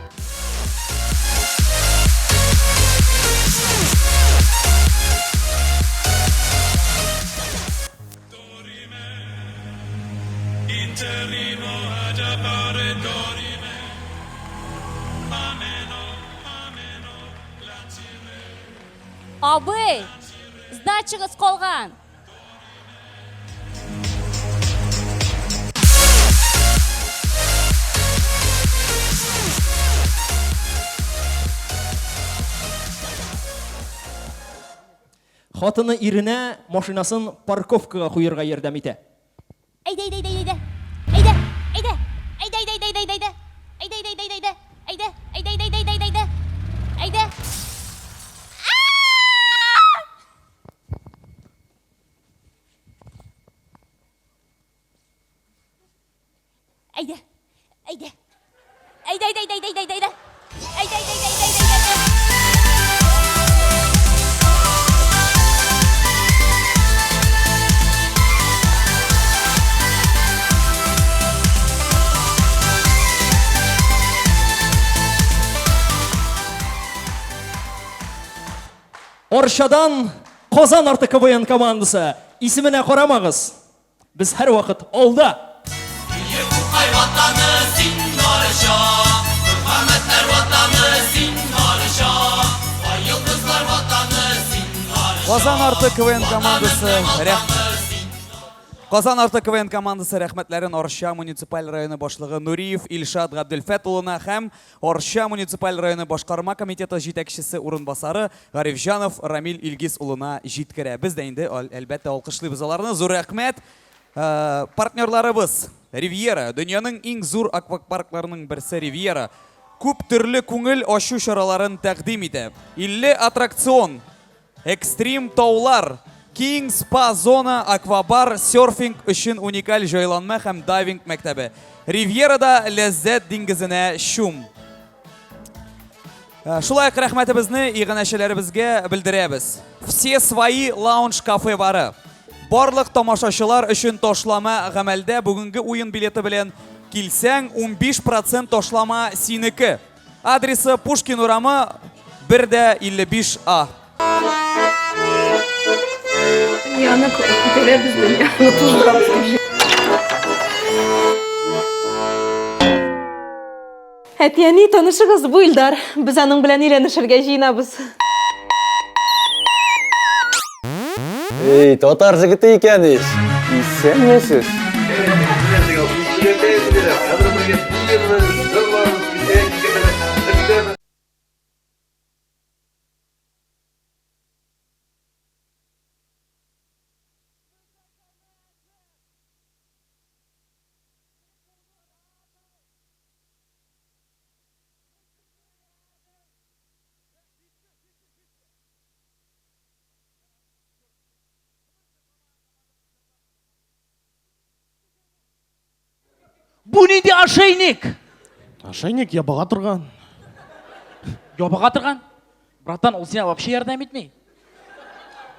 Абый, сдачагыз калган. Хатыны иренә машинасын парковкага куерга ярдәм итә. Әйдә, әйдә, әйдә, әйдә. Әйдә, әйдә. Әйдә, әйдә, әйдә, әйдә, әйдә. Әйдә, әйдә, әйдә, әйдә. Әйдә, әйдә, әйдә, әйдә, әйдә, әйдә. Әйдә. Әйдә. Әйдә. Әйдә, әйдә, әйдә, әйдә, әйдә, әйдә. Әйдә, әйдә, әйдә, әйдә, әйдә, әйдә. Арчадан Казан арты КВН командасы. Исеменә карамагыз. Без һәрвакыт алда. Тукай ватаны син Арча, Мөхәммәтләр ватаны син Арча, Ай йолдызлар ватаны син Арча. Казан арты КВН командасы рәх Казан арты КВН командасы рәхмәтләрен Арча муниципаль районы башлыгы Нуриев Илшат Габделфәт улына һәм Арча муниципаль районы башкарма комитеты җитәкчесе урынбасары Гарифҗанов Рамил Илгиз улына җиткерә. Без дә инде, әлбәттә, алкышлыйбыз аларны. Зур рәхмәт. Э, партнерларыбыз Ривьера, дөньяның иң зур аквапаркларының берсе Ривьера. Күп төрле күңел ачу чараларын тәкъдим итә. 50 аттракцион, экстрим таулар, киң спа-зона, аквабар, серфинг өчен уникаль җайланма һәм дайвинг мәктәбе. Ривьерада ләззәт диңгезенә чум. Э, шулай ук рәхмәтебезне иганәчеләребезгә белдерәбез. Все свои лаунж кафе бары. Барлык тамашачылар өчен ташлама гамәлдә бүгенге уен билеты белән килсәң 15% ташлама синеке. Адресы Пушкин урамы 1 дә 55 А. Дөньяны күтәрәбез, дөньяны туздырабыз. Әти-әни, танышыгыз, бу Илдар. Без аның белән өйләнешергә җыенабыз. Эй, татар җегете икән ич. Исәнмесез. Бу нинди ошейник? Ошейник ябыга торган. Ябыга торган? Братан, ул сиңа вообще ярдәм итми.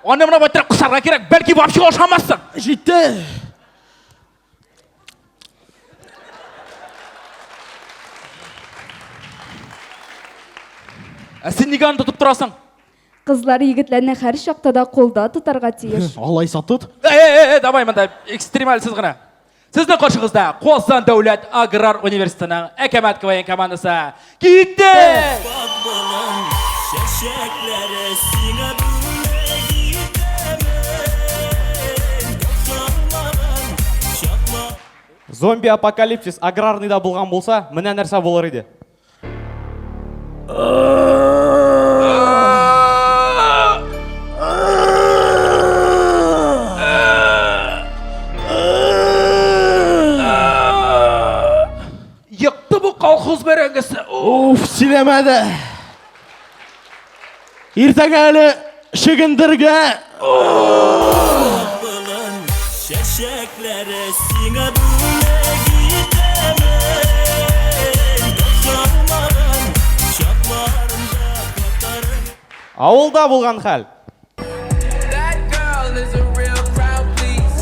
Аны менә байтырак кысарга кирәк, бәлки вообще ашамассың. Җитте. Ә син нигә аны тотып торасың? Кызлар егетләрне һәр чакта да кулда тотарга тиеш. Алайса тот. Э, э, э, давай монда экстремальсез гына. Сезнең каршыгызда Казан дәүләт аграр университетының Әкәмәт КВН командасы. Китте! Чәчәкләре сиңа бүләк итәмен. Ташланмаган чаклар. Зомби апокалипсис аграрныйда булган булса, менә нәрсә булыр иде. Екты бу колхоз бәрәңгесе. Уф, сөйләмә дә. Иртәгә әле чөгендергә. Болын чәчәкләре сиңа бүләк итәмен. Ташланмаган чакларымда татарым. Авылда булган хәл. That girl is a real crowd please.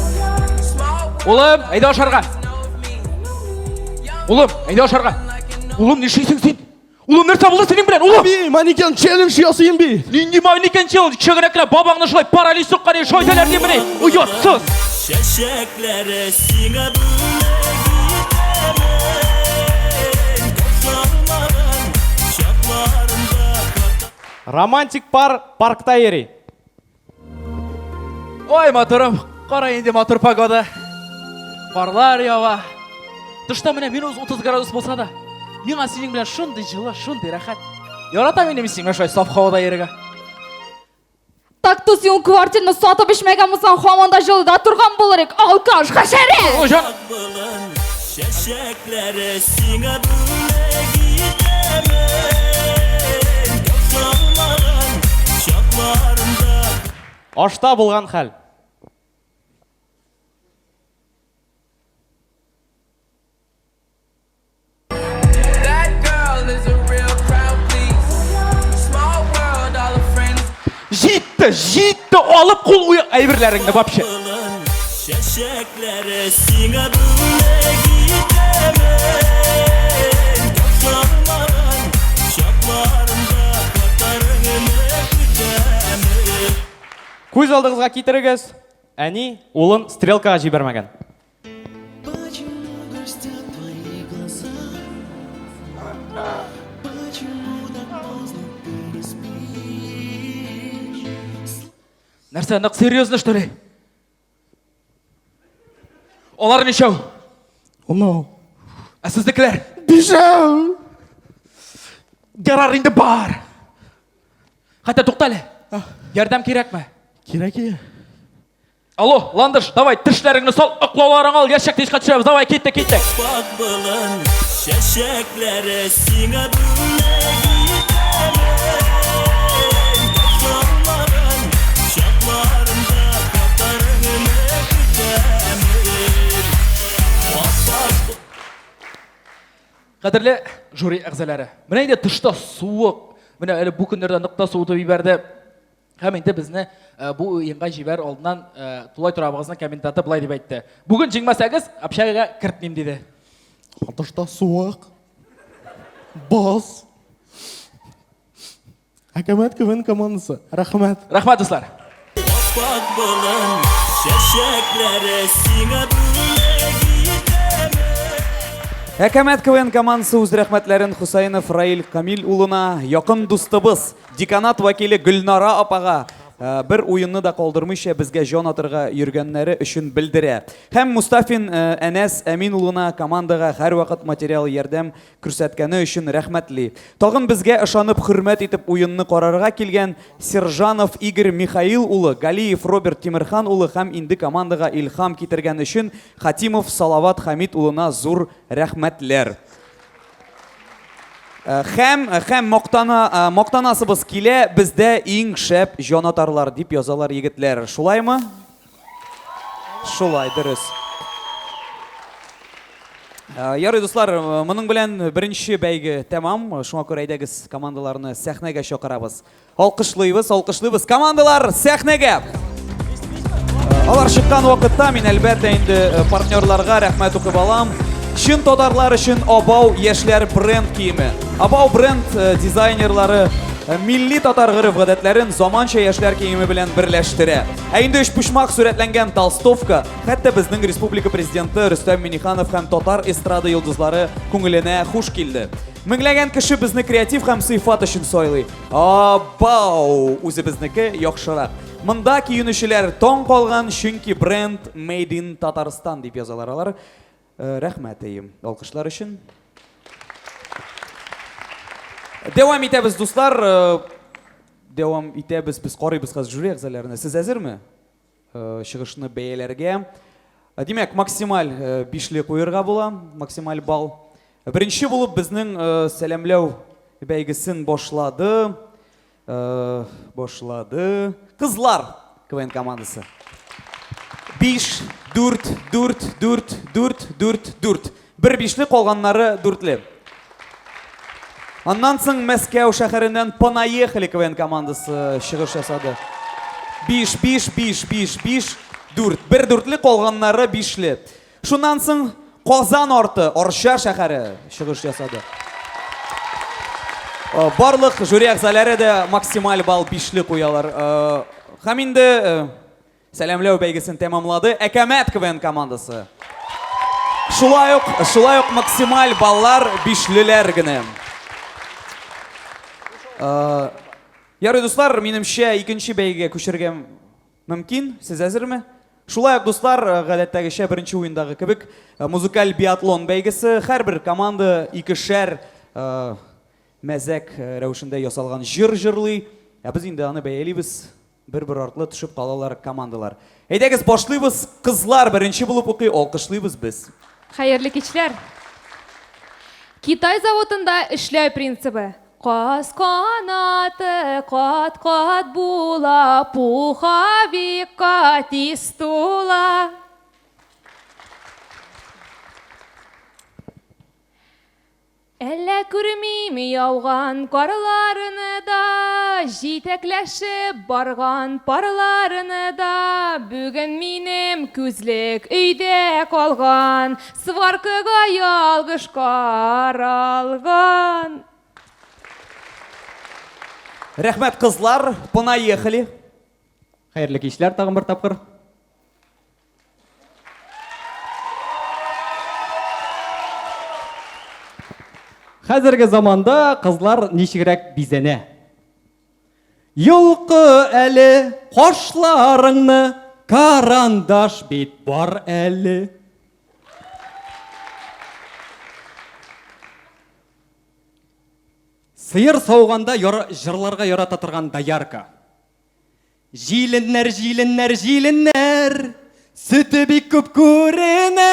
Улым, әйдә ашарга. Улым, әйдә ашарга. Улым, нишлисең син? Улым, нәрсә булды синең белән, улым? Би, манекен челлендж ясыйм би. Нинди манекен челлендж? Кичә генә бабаңны шулай паралич суккан иде, шайтаннар димени? Оятсыз! Чәчәкләре сиңа бүләк итәмен. Ташланмаган чакларымда Романтик пар паркта йөри. Ой, матурым, кара инде матур погода. Карлар ява. Тышта менә минус 30 градус булса да, миңа синең белән шундый җылы, шундый рәхәт. Яратам инде мин синең шулай саф һавада йөрергә. Так то син ул квартираны сатып эчмәгән булсаң, һаман да җылыда торган булыр идек. Алкаш, хәшәрә! Болын чәчәкләре сиңа бүләк итәмен. Ташланмаган чакларымда Ашта булган хәл. That girl is a real crowd please. Small world, all her friends. Җитте, җитте, алып кул уй әйберләреңне вообще. Болын чәчәкләре сиңа бүләк итәмен. Ташланмаган чакларымда татарыңны көтәмен. Күз алдыгызга китерегез, әни улын стрелкага җибәрмәгән. Почему грустят твои глаза? Почему так поздно ты не спишь? Нәрсә, нык серьезно, что ли? Алар ничәү? Унау. Ә сезнекеләр? Бишәү. Ярар инде бар. Хәтта тукта әле. Ярдәм кирәкме? Кирәк ие. Алло, Ландыш, давай тешләреңне сал, ыклауларың ал, яшәк тишкә төшәбез. Давай, киттек, киттек. Ак болын чәчәкләре сиңа бүләк итәмен. Ташларың чакларында хатларыңны көтәмен. Ап-ак Кадерле жюри әгъзалары. Менә инде тышта суык. Менә әле бу көннәрдә нык та суытып җибәрде. Һәм инде безне э, бу уенга җибәр алдыннан э, тулай торабыгызның коменданты былай дип әйтте. Бүген җиңмәсәгез, общагага кертмим диде. Тышта суык. Боз. Әкәмәт КВН командасы. Рәхмәт. Рәхмәт, дуслар. Ап-ак болын чәчәкләре сиңа бүләк итәмен. Әкәмәт КВН командасы үз рәхмәтләрен Хусаинов Раил Камил улына, якын дустыбыз, деканат вәкиле Гөлнара апага э, бер уенны да калдырмыйча безгә җан атырга йөргәннәре өчен белдерә. Һәм Мустафин э, Әнәс Әмин улына командага һәрвакыт материал ярдәм күрсәткәне өчен рәхмәтли. Тагын безгә ышанып хөрмәт итеп уенны карарга килгән Сержанов Игорь Михаил улы, Галиев Роберт Тимерхан улы һәм инде командага илһам китергән өчен Хатимов Салават Хамит улына зур рәхмәтләр. Э, һәм һәм мактана э, мактанасыбыз килә, бездә иң шәп җанатарлар дип язалар егетләр. Шулаймы? Шулай, дөрес. Э, ярый, дуслар, э, моның белән беренче бәйге тәмам. Шуңа күрә әйдәгез командаларны сәхнәгә чакырабыз. Алкышлыйбыз, алкышлыйбыз. Командалар сәхнәгә! Э, алар чыккан вакытта мин әлбәттә инде партнерларга рәхмәт укып алам. Чын татарлар өчен Абау яшьләр бренд киеме. Абау бренд дизайнерлары милли татар гореф-гадәтләрен заманча яшьләр киеме белән берләштерә. Ә инде өчпочмак сурәтләнгән толстовка хәтта безнең республика президенты Рөстәм Миңнеханов һәм татар эстрада йолдызлары күңеленә хуш килде. Меңләгән кеше безне креатив һәм сыйфат өчен сайлый. Абау! Үзебезнеке яхшырак. Монда киенүчеләр таң калган, чөнки бренд Made in Татарстан дип язалар алар. Э, рәхмәт, әйем, алкышлар өчен. Дәвам итәбез, дуслар. Э, дәвам итәбез, без карыйбыз хәзер жюри әгъзаларына. Сез әзерме? Э, чыгышны бәяләргә. Э, димәк, максималь э, бишле куерга була, максималь балл. Беренче булып безнең сәламләү бәйгесен башлады. Башлады. Кызлар КВН командасы. 5, 4, 4, 4, 4, 4, 4. Бер бишле, калганнары дүртле. Аннан соң Мәскәү шәһәреннән Понаехали КВН командасы чыгыш ясады. 5, 5, 5, 5, 5, 4. Бер дүртле, калганнары бишле. Шуннан соң Казан арты, Арча шәһәре чыгыш ясады. Э, барлык жюри әгъзалары да максималь балл бишле куялар. Э, һәм инде э, Сәламләү бәйгесен тәмамлады Әкәмәт КВН командасы. Шулай ук, шулай ук максималь баллар бишлеләр генә. Э, ярый, дуслар, минемчә, икенче бәйгегә күчәргә мөмкин. Сез әзерме? Шулай ук, дуслар, э, гадәттәгечә беренче уендагы кебек, э, музыкаль биатлон бәйгесе. Һәрбер команда икешәр мәзәк рәвешендә ясалган җыр җырлый. Ә без инде аны бәялибез. Бер-бер артлы төшеп калалар командалар. Әйдәгез, башлыйбыз. Кызлар беренче булып укый, алкышлыйбыз без. Хәерле кичләр. Китай заводында эшләү принцибы. Каз канаты кат-кат була, пуховикка тиз тула. Әллә күрмим яуган карларны да, Җитәкләшеп барган парларны да. Бүген минем күзлек өйдә калган, Сваркага ялгыш каралган. Рәхмәт, кызлар, понаехали. Хәерле кичләр тагын бер тапкыр. Хәзерге заманда кызлар ничегрәк бизәнә? Йолкы әле кашларыңны, карандаш бит бар әле. Сыер сауганда җырларга ярата торган доярка. Җиленнәр, җиленнәр, җиленнәр, сөте бик күп күренә.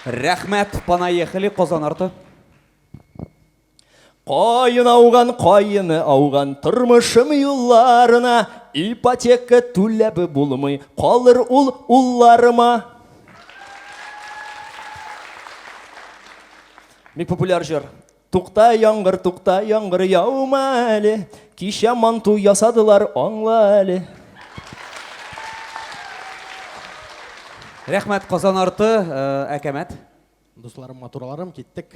Рәхмәт, понаехали, Казан арты. Каен ауган, каены ауган, тормышым юлларына ипотека түләп булмый, калыр ул улларыма. Бик популяр җыр. Тукта, яңгыр, тукта, яңгыр, яума әле. Кичә манту ясадылар, аңла әле. Рәхмәт, Казан арты, э, әкәмәт. Дусларым, матурларым, киттек.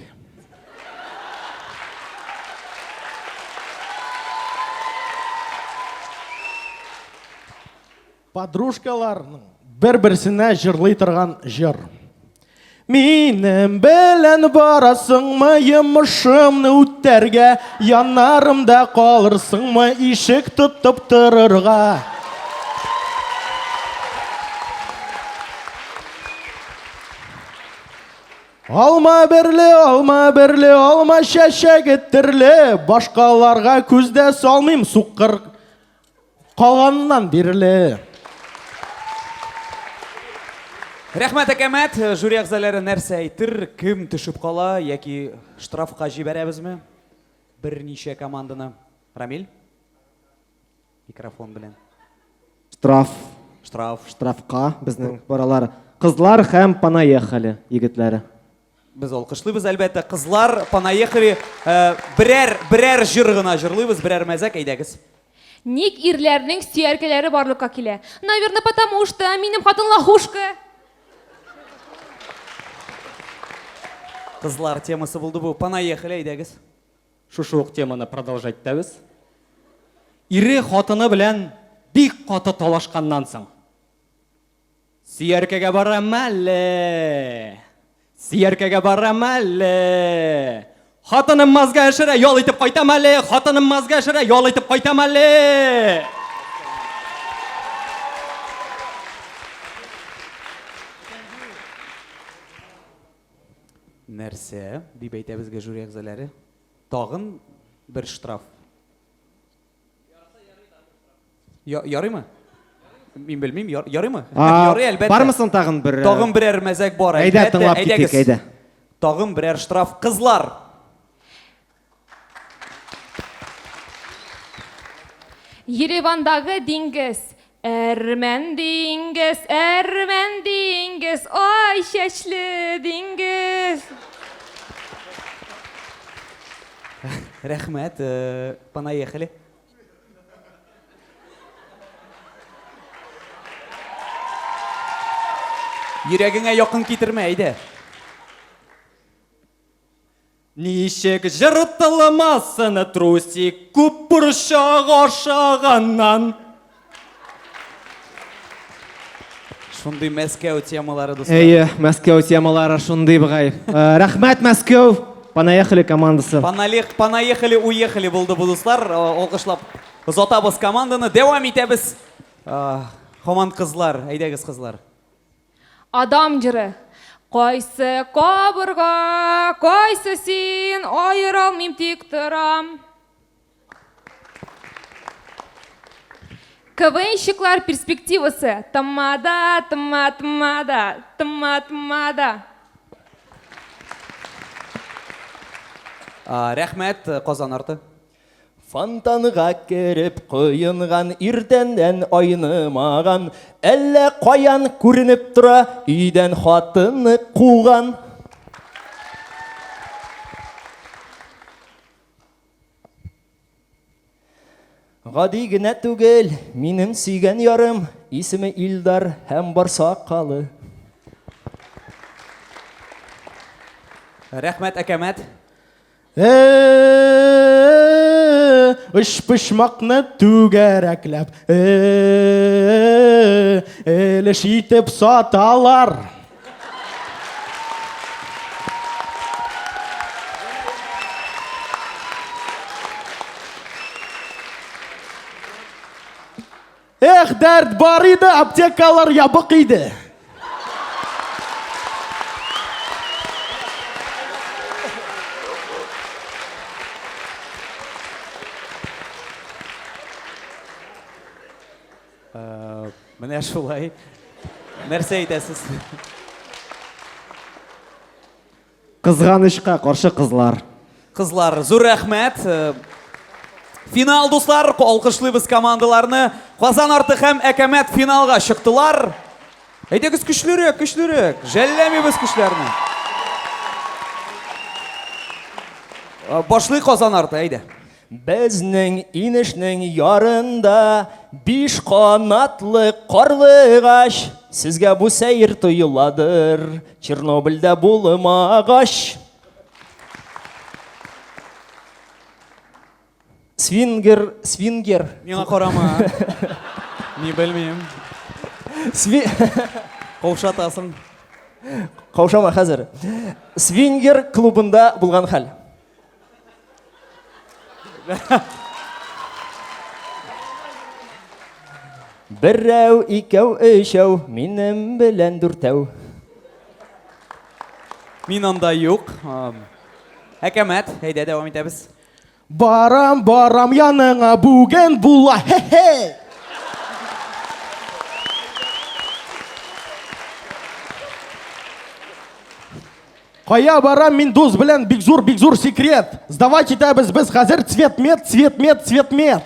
Подружкаларның бер-берсенә җырлый торган җыр. Минем белән барасыңмы йомышымны үтәргә, яннарымда калырсыңмы ишек тотып торырга? Алма берле, алма берле, алма чәчәге терле, башкаларга күз дә салмыйм, сукыр калганнан бирле. Рәхмәт, әкәмәт. Жюри әгъзалары нәрсә әйтер? Кем төшеп кала яки штрафка җибәрәбезме? Берничә команданы. Рамил? Микрофон белән. Штраф. Штраф. Штрафка безнең баралар. Кызлар һәм понаехали егетләре. Без алкышлыйбыз, әлбәттә. Кызлар, понаехали. Э, берәр, берәр җыр гына җырлыйбыз, берәр мәзәк, әйдәгез. Ник ирләрнең сөяркәләре барлыкка килә? Наверное, потому что минем хатын лохушка. Кызлар темасы булды бу. Понаехали, әйдәгез. Шушы ук теманы продолжать итәбез. Ире хатыны белән бик каты талашканнан соң. Сөяркәгә барам әле. Сөяркәгә барам әле. Хатыным мазга эшерә, ял итеп кайтам әле. Хатыным мазга эшерә, ял итеп кайтам әле. Нәрсә, дип әйтә безгә жюри әгъзалары. Тагын бер штраф. Ярыймы? Мин белмим, ярыймы? Ярый, әлбәттә. Бармы соң тагын бер? Э, тагын берәр мәзәк бар, әлбәттә. Әйдә, тыңлап китик, әйдә. Тагын берәр штраф. Кызлар! Еревандагы диңгез. Әрмән диңгез, әрмән диңгез, ай чәчле диңгез. Рәхмәт, э, понаехали. Йөрәгеңә якын китермә, әйдә. Ничек җыртылмасын трусик күп борчак ашаганнан. Шундый Мәскәү темалары, дуслар. Әйе, Мәскәү темалары шундый бугай. Э, рәхмәт, Мәскәү! Понаехали командасы. Поналех, понаехали, уехали булды бу дуслар. Э, алкышлап озатабыз команданы. Дәвам итәбез. Э, һаман кызлар, әйдәгез кызлар. Адам җыры. Кайсы кабырга, кайсы син, аералмыйм тик торам. КВНщиклар перспективасы. Тамада, тма, тмада, тма, тмада. Рәхмәт, Казан арты. Фонтанга кереп коенган, иртәннән айнымаган, әллә каян күренеп тора, өйдән хатыны куган. Гади генә түгел, минем сөйгән ярым, исеме Илдар һәм бар сакалы. Рәхмәт, әкәмәт. Э, Өчпочмакны түгәрәкләп, өлеш итеп саталар. Эх, дәрт бар иде, аптекалар ябык иде. Э, менә шулай. Нәрсә әйтәсез? Кызганычка каршы кызлар. Кызлар, зур рәхмәт. Э, финал, дуслар, алкышлыйбыз командаларны. Казан арты һәм Әкәмәт финалга чыктылар. Әйдәгез көчлерәк, көчлерәк. Жәлләмибез көчләрне. Э, башлый Казан арты, әйдә. Безнең инешнең ярында биш канатлы карлыгач. Сезгә бу сәер тоеладыр, Чернобыльдә булмагач. Свингер, свингер. Миңа карама. Ни белмим. Сви... Каушатасың. Каушама хәзер. Свингер клубында булган хәл. Берәү, икәү, өчәү, минем белән дүртәү. Мин анда юк. Әкәмәт, әйдә дәвам итәбез. Барам, барам яныңа бүген була, хе-хе. Кая барам мин дус белән бик зур, бик зур секрет. Сдавать итәбез без хәзер цветмет, цветмет, цветмет.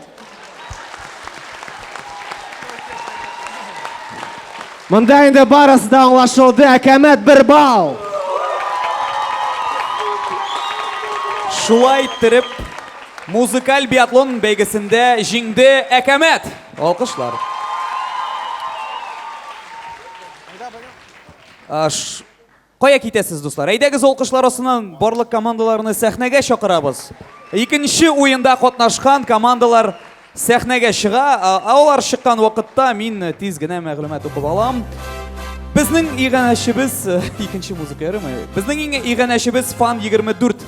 Монда инде барысы да аңлашылды. Әкәмәт бер балл. Шулай иттереп, музыкаль биатлон бәйгесендә җиңде Әкәмәт. Алкышлар. Кая китәсез, дуслар? Әйдәгез, алкышлар астыннан барлык командаларны сәхнәгә чакырабыз. Икенче уенда катнашкан командалар сәхнәгә чыга. Ә алар чыккан вакытта мин тиз генә мәгълүмат укып алам. Безнең иганәчебез, икенче музыка ярымы? Безнең иганәчебез Фан 24.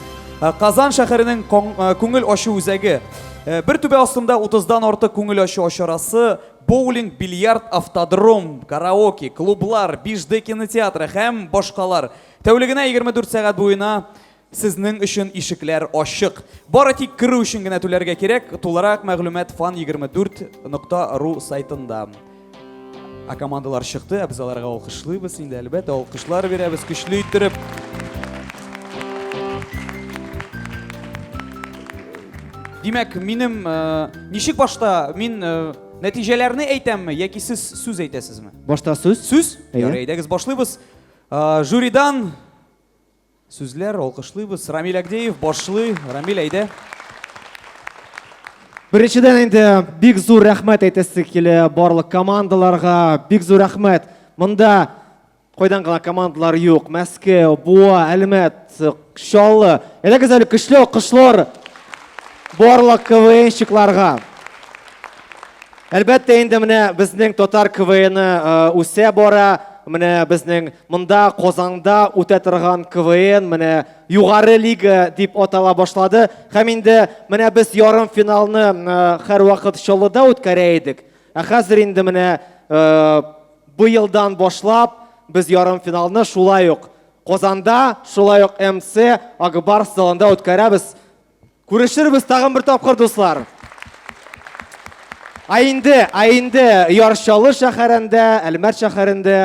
Казан шәһәренең күңел ачу үзәге. Бер түбә астында 30-дан артык күңел ачу чарасы Боулинг, бильярд, автодром, караоке, клублар, 5D кинотеатры һәм башкалар. Тәүлегенә 24 сәгать буена сезнең өчен ишекләр ачык. Бары тик керү өчен генә түләргә кирәк. Тулырак мәгълүмат fan24.ru сайтында. Ә командалар чыкты, ә без аларга алкышлыйбыз инде, әлбәттә, алкышлар бирәбез көчле иттереп. Димәк, минем э, ничек башта мин э, нәтиҗәләрне әйтәмме яки сез сүз әйтәсезме? Башта сүз. Сүз? Ярый, әйдәгез башлыйбыз. Э, жюридан сүзләр алкышлыйбыз. Рамил Агдеев башлый. Рамил, әйдә. Беренчедән инде бик зур рәхмәт әйтәсе килә барлык командаларга. Бик зур рәхмәт. Монда Кайдан гына командалар юк. Мәскәү, Буа, Әлмәт, Чаллы. Әйдәгез әле көчле алкышлар барлык КВНщикларга. Әлбәттә инде менә безнең татар КВНы э, үсә бара. Менә безнең монда Казанда үтә торган КВН менә югары лига дип атала башлады. Һәм инде менә без ярым финалны э, һәрвакыт Чаллыда үткәрә идек. Ә хәзер инде менә э, Быелдан башлап без ярымфиналны шулай ук Казанда, шулай ук МЦ Акбарс залында үткәрәбез. Күрешербез тагын бер тапкыр, дуслар. Ә инде, ә инде Яр Чаллы шәһәрендә, Әлмәт шәһәрендә,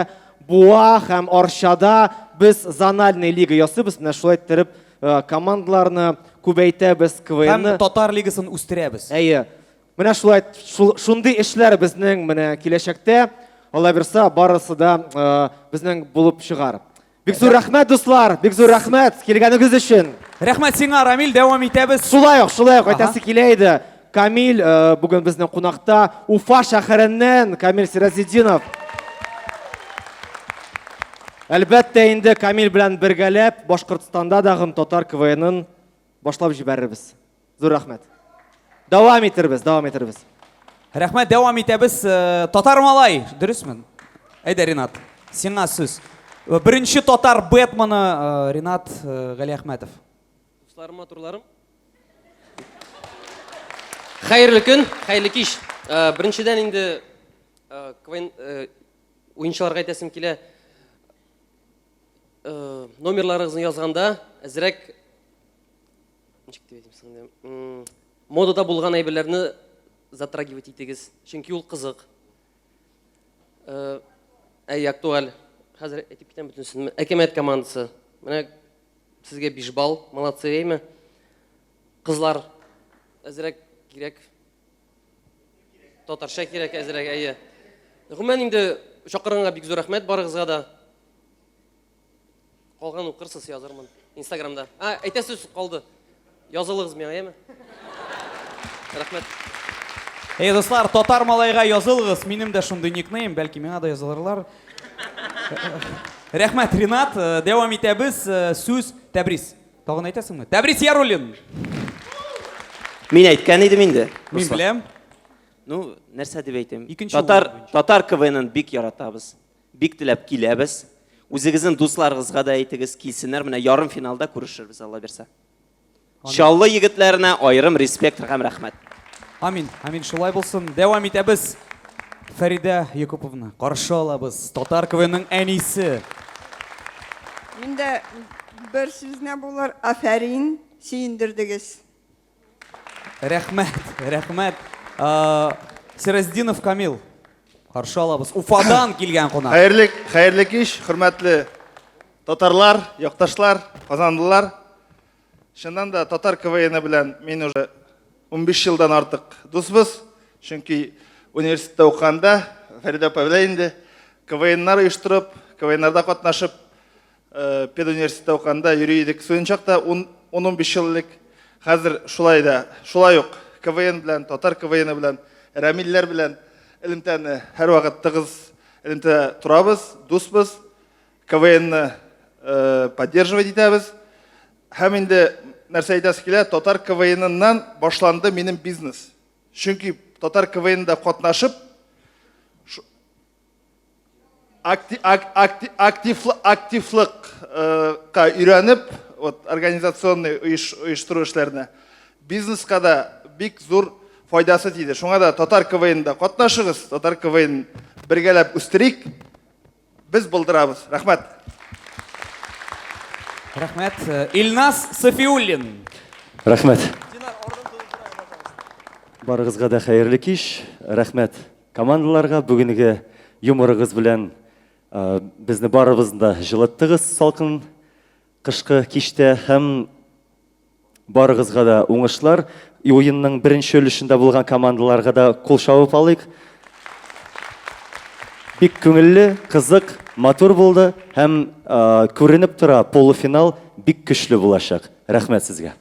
Буа һәм Арчада без зональный лига ясыйбыз. Менә шулай иттереп э, командаларны күбәйтәбез, КВНны. Һәм татар лигасын үстерәбез. Әйе. Менә шулай шундый эшләр безнең менә киләчәктә, Алла бирса, барысы да э, безнең булып чыгар. Бик зур рәхмәт, дуслар, бик зур рәхмәт килгәнегез өчен. Рәхмәт сиңа, Рамил, дәвам итәбез. Шулай ук, шулай ук әйтәсе килә иде. Камил э, бүген безнең кунакта Уфа шәһәреннән Камил Сиразетдинов. Әлбәттә инде Камил белән бергәләп Башкортстанда дагын татар КВНын башлап җибәрербез. Зур рәхмәт. Дәвам итербез, дәвам итербез. Рәхмәт, дәвам итәбез. Э, татар малай, дөресме? Әйдә, Ринат, сиңа сүз. Э, беренче татар Бэтмены э, Ринат Галиәхмәтов. Дусларым, матурларым. Хәерле көн, хәерле кич. Беренчедән инде КВН уенчыларга әйтәсем килә. Номерларыгызны язганда әзрәк ничек дип әйтим соң инде, модада булган әйберләрне затрагивать итегез, чөнки ул кызык. Әй, актуаль. Хәзер әйтеп китәм бөтенесен. Әкәмәт командасы. Менә сезгә 5 балл, молодцы, әйме? Кызлар, әзрәк кирәк. Татарча кирәк әзрәк, әйе. Гомумән инде чакырганга бик зур рәхмәт барыгызга да. Калган укырсыз, язырмын. Инстаграмда. А, әйтәсе сүз калды. Язылыгыз миңа, яме? Рәхмәт. Эй, дуслар, татар малайга язылыгыз. Минем дә шундый никнейм, бәлки миңа да язылырлар. Рәхмәт, Ринат. Э, дәвам итәбез. Э, сүз Тәбрис. Тагын әйтәсеңме? Тәбрис Яруллин. Мин әйткән идем инде. Мин беләм. Ну, нәрсә дип әйтим? Татар татар КВНын бик яратабыз. Бик теләп киләбез. Үзегезнең дусларыгызга да әйтегез, килсеннәр, менә ярым финалда күрешербез, Алла бирсә. Чаллы егетләренә аерым респект һәм рәхмәт. Амин, амин, шулай булсын. Дәвам итәбез. Фәридә Якуповна, каршы алабыз. Татар КВНның әнисе. Миндә бер сүз генә булыр, афәрин, сөендердегез. Рәхмәт, рәхмәт. Сираздинов Камил. Каршы алабыз. Уфадан килгән кунак. Хәерле, хәерле кич, хөрмәтле татарлар, якташлар, казанлылар. Чыннан да татар КВН белән мин уже 15 елдан артык дусбыз. Чөнки университетта укыганда Фәридә апа белә инде, КВНнар оештырып, КВНнарда катнашып, Э, педуниверситетта укыганда йөри идек студент чакта 10-15 ел элек. Хәзер шулай да, шулай ук КВН белән, татар КВН белән, Рәмилләр белән элемтәне һәрвакыт тыгыз элемтәдә торабыз, дусбыз. КВНны э, поддерживать итәбез. Һәм инде нәрсә әйтәсе килә, татар КВНнан башланды минем бизнес. Чөнки татар КВНда катнашып, Активлыкка өйрәнеп, вот организационный оештыру эшләренә бизнеска да бик зур файдасы тиде. Шуңа да татар КВНда катнашыгыз, татар КВН бергәләп үстерик. Без булдырабыз. Рәхмәт. Рәхмәт. Илназ Сафиуллин. Рәхмәт. Барыгызга да хәерле кич. Рәхмәт. Командаларга бүгенге юморыгыз белән безне барыбызны да җылыттыгыз салкын кышкы кичтә һәм барыгызга да уңышлар. Уенның беренче өлешендә булган командаларга да кул чабып алыйк. Бик күңелле, кызык, матур булды һәм күренеп тора, полуфинал бик көчле булачак. Рәхмәт сезгә.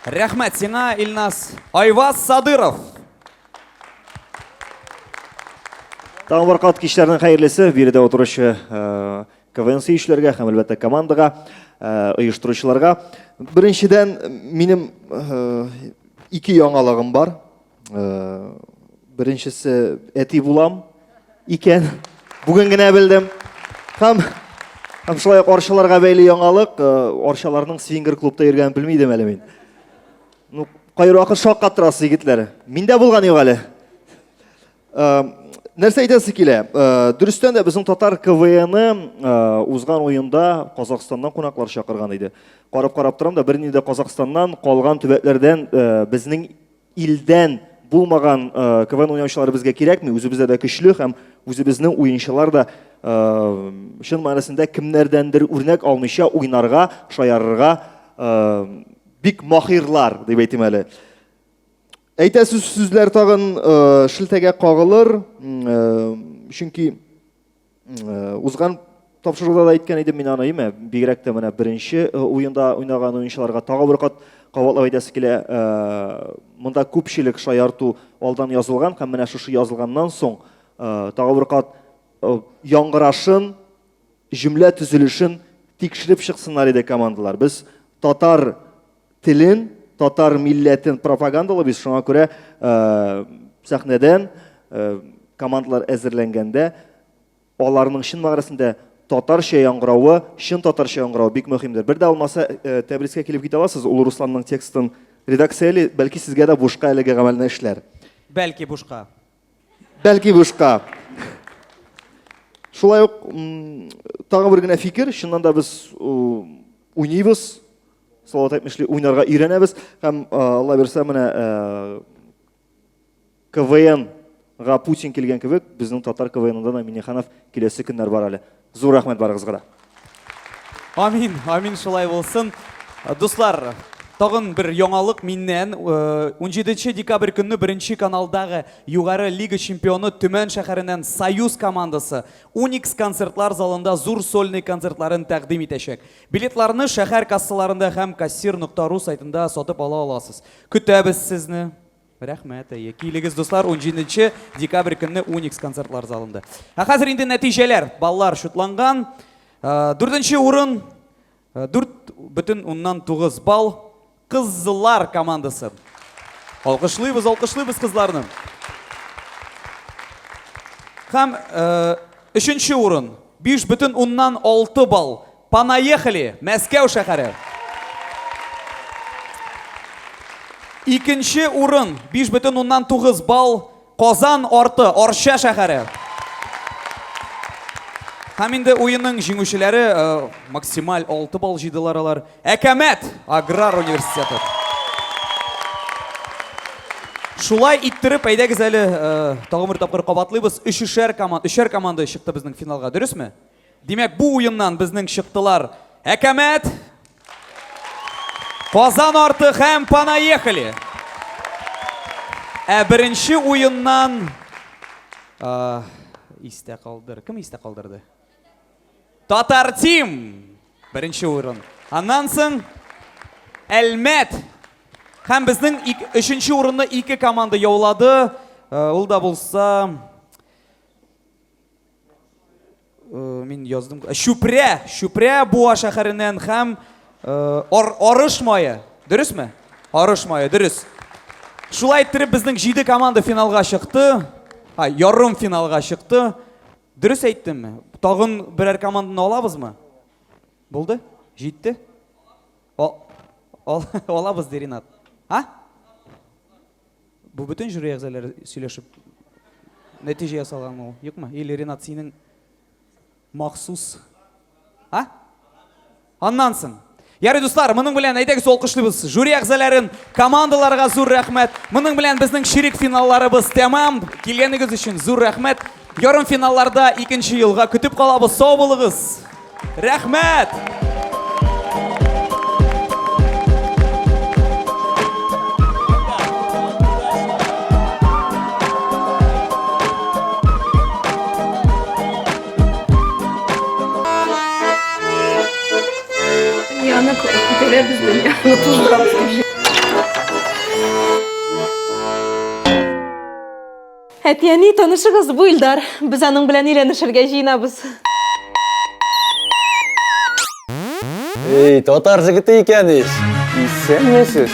Рәхмәт сиңа, Илназ. Айваз Садыров. Тагын бер кат кичләрнең хәерлесе биредә утыручы э, КВН сөючеләргә һәм әлбәттә командага, э, оештыручыларга. Беренчедән, минем э, ике яңалыгым бар. Беренчесе әти булам икән. Бүген генә белдем. Һәм һәм шулай ук арчаларга бәйле яңалык, арчаларның свингер клубта йөргәнен белми идем әле мин. Ну, кайвакыт шаккатырасыз, егетләр. Миндә булган юк әле. Э, нәрсә әйтәсе килә? Э, дөрестән дә безнең татар КВНы э, узган уенда Казахстаннан кунаклар чакырган иде. Карап-карап торам да, бернинди дә Казахстаннан, калган төбәкләрдән безнең илдән булмаган КВН уйнаучылар безгә кирәкми. Үзебездә дә көчле һәм үзебезнең уенчылар да чын мәгънәсендә кемнәрдәндер үрнәк алмыйча уйнарга, шаярырга Бик махирлар, дип әйтим әле. Әйтәсе сүзләр тагын э, шелтәгә кагылыр, э, чөнки э, узган тапшыруда да әйткән идем мин аны, әйме? Бигрәк тә менә беренче уенда уйнаган уенчыларга тагы бер кат кабатлап әйтәсе килә. Монда күпчелек шаярту алдан язылган һәм менә шушы язылганнан соң тагы бер кат яңгырашын җөмлә төзелешен тикшереп чыксыннар иде командалар. Без татар телен татар милләтен пропагандалыйбыз, шуңа күрә сәхнәдән командалар әзерләнгәндә аларның чын мәгънәсендә татарча яңгыравы, чын татарча яңгыравы бик мөһимдер. Бер дә алмаса, Тәбрискә килеп китә аласыз, ул Русланның текстын редакцияли, бәлки сезгә дә бушка әлеге гамәлне эшләр. Бәлки бушка. Бәлки бушка. Шулай ук тагын бер генә фикер, чыннан да без уйныйбыз, Салават әйтмешли, уйнарга өйрәнәбез һәм Алла бирсә менә КВН га Путин килгән кебек, безнең татар КВНында да Миннеханов киләсе көннәр бар әле. Зур рәхмәт барыгызга да. Амин, амин шулай булсын. Дуслар, тагын бер яңалык миннән. 17 декабрь көнне беренче каналдагы югары лига чемпионы Төмән шәһәреннән Союз командасы Уникс концертлар залында зур сольный концертларын тәкъдим итәчәк. Билетларны шәһәр кассаларында һәм кассир.ру сайтында сатып ала аласыз. Көтәбез сезне. Рәхмәт, әйе. Килегез, дуслар, 17 декабрь көнне Уникс концертлар залында. Ә хәзер инде нәтиҗәләр. Баллар шутланган. Дүртенче урын 4,9 балл Кызлар командасы. Алкышлыйбыз, алкышлыйбыз кызларны. Һәм өченче урын 5,6 балл Понаехали, Мәскәү шәһәре. Икенче урын 5,9 балл Казан арты, Арча шәһәре. Һәм инде уенның җиңүчеләре максималь 6 балл җыйдылар алар. Әкәмәт аграр университеты. Шулай иттереп, әйдәгез әле тагын бер тапкыр кабатлыйбыз. Өчешәр команда, өчәр команда чыкты безнең финалга, дөресме? Димәк, бу уеннан безнең чыктылар Әкәмәт, Казан арты һәм Понаехали. Ә беренче уеннан истә калдыр. Кем истә калдырды? Татар Тим. Беренче урын. Аннан соң Әлмәт. Һәм безнең өченче урынны ике команда яулады. Ул да булса Мин яздым. Чүпрә, Чүпрә Буа шәһәреннән һәм Арыш мае. Дөресме? Арыш мае, дөрес. Шулай иттереп безнең җиде команда финалга чыкты. А, ярым финалга чыкты. Дөрес әйттемме? Тагын берәр команданы алабызмы? Булды? Җитте? Ал, алабыз, ди Ринат. А? Бу бөтен жюри әгъзалары сөйләшеп нәтиҗә ясалганмы ул? Юкмы? Или Ринат синең махсус? А? Аннан соң. Ярый, дуслар, моның белән әйдәгез алкышлыйбыз жюри әгъзаларын, командаларга зур рәхмәт. Моның белән безнең чирек финалларыбыз тәмам. Килгәнегез өчен зур рәхмәт. Ярым финалларда икенче елга көтеп калабыз. Сау булыгыз. Рәхмәт! Дөньяны күтәрәбез, дөньяны туздырабыз дип. Әти-әни, танышыгыз, бу Илдар. Без аның белән өйләнешергә җыенабыз. Эй, татар җегете икән ич. Исәнмесез.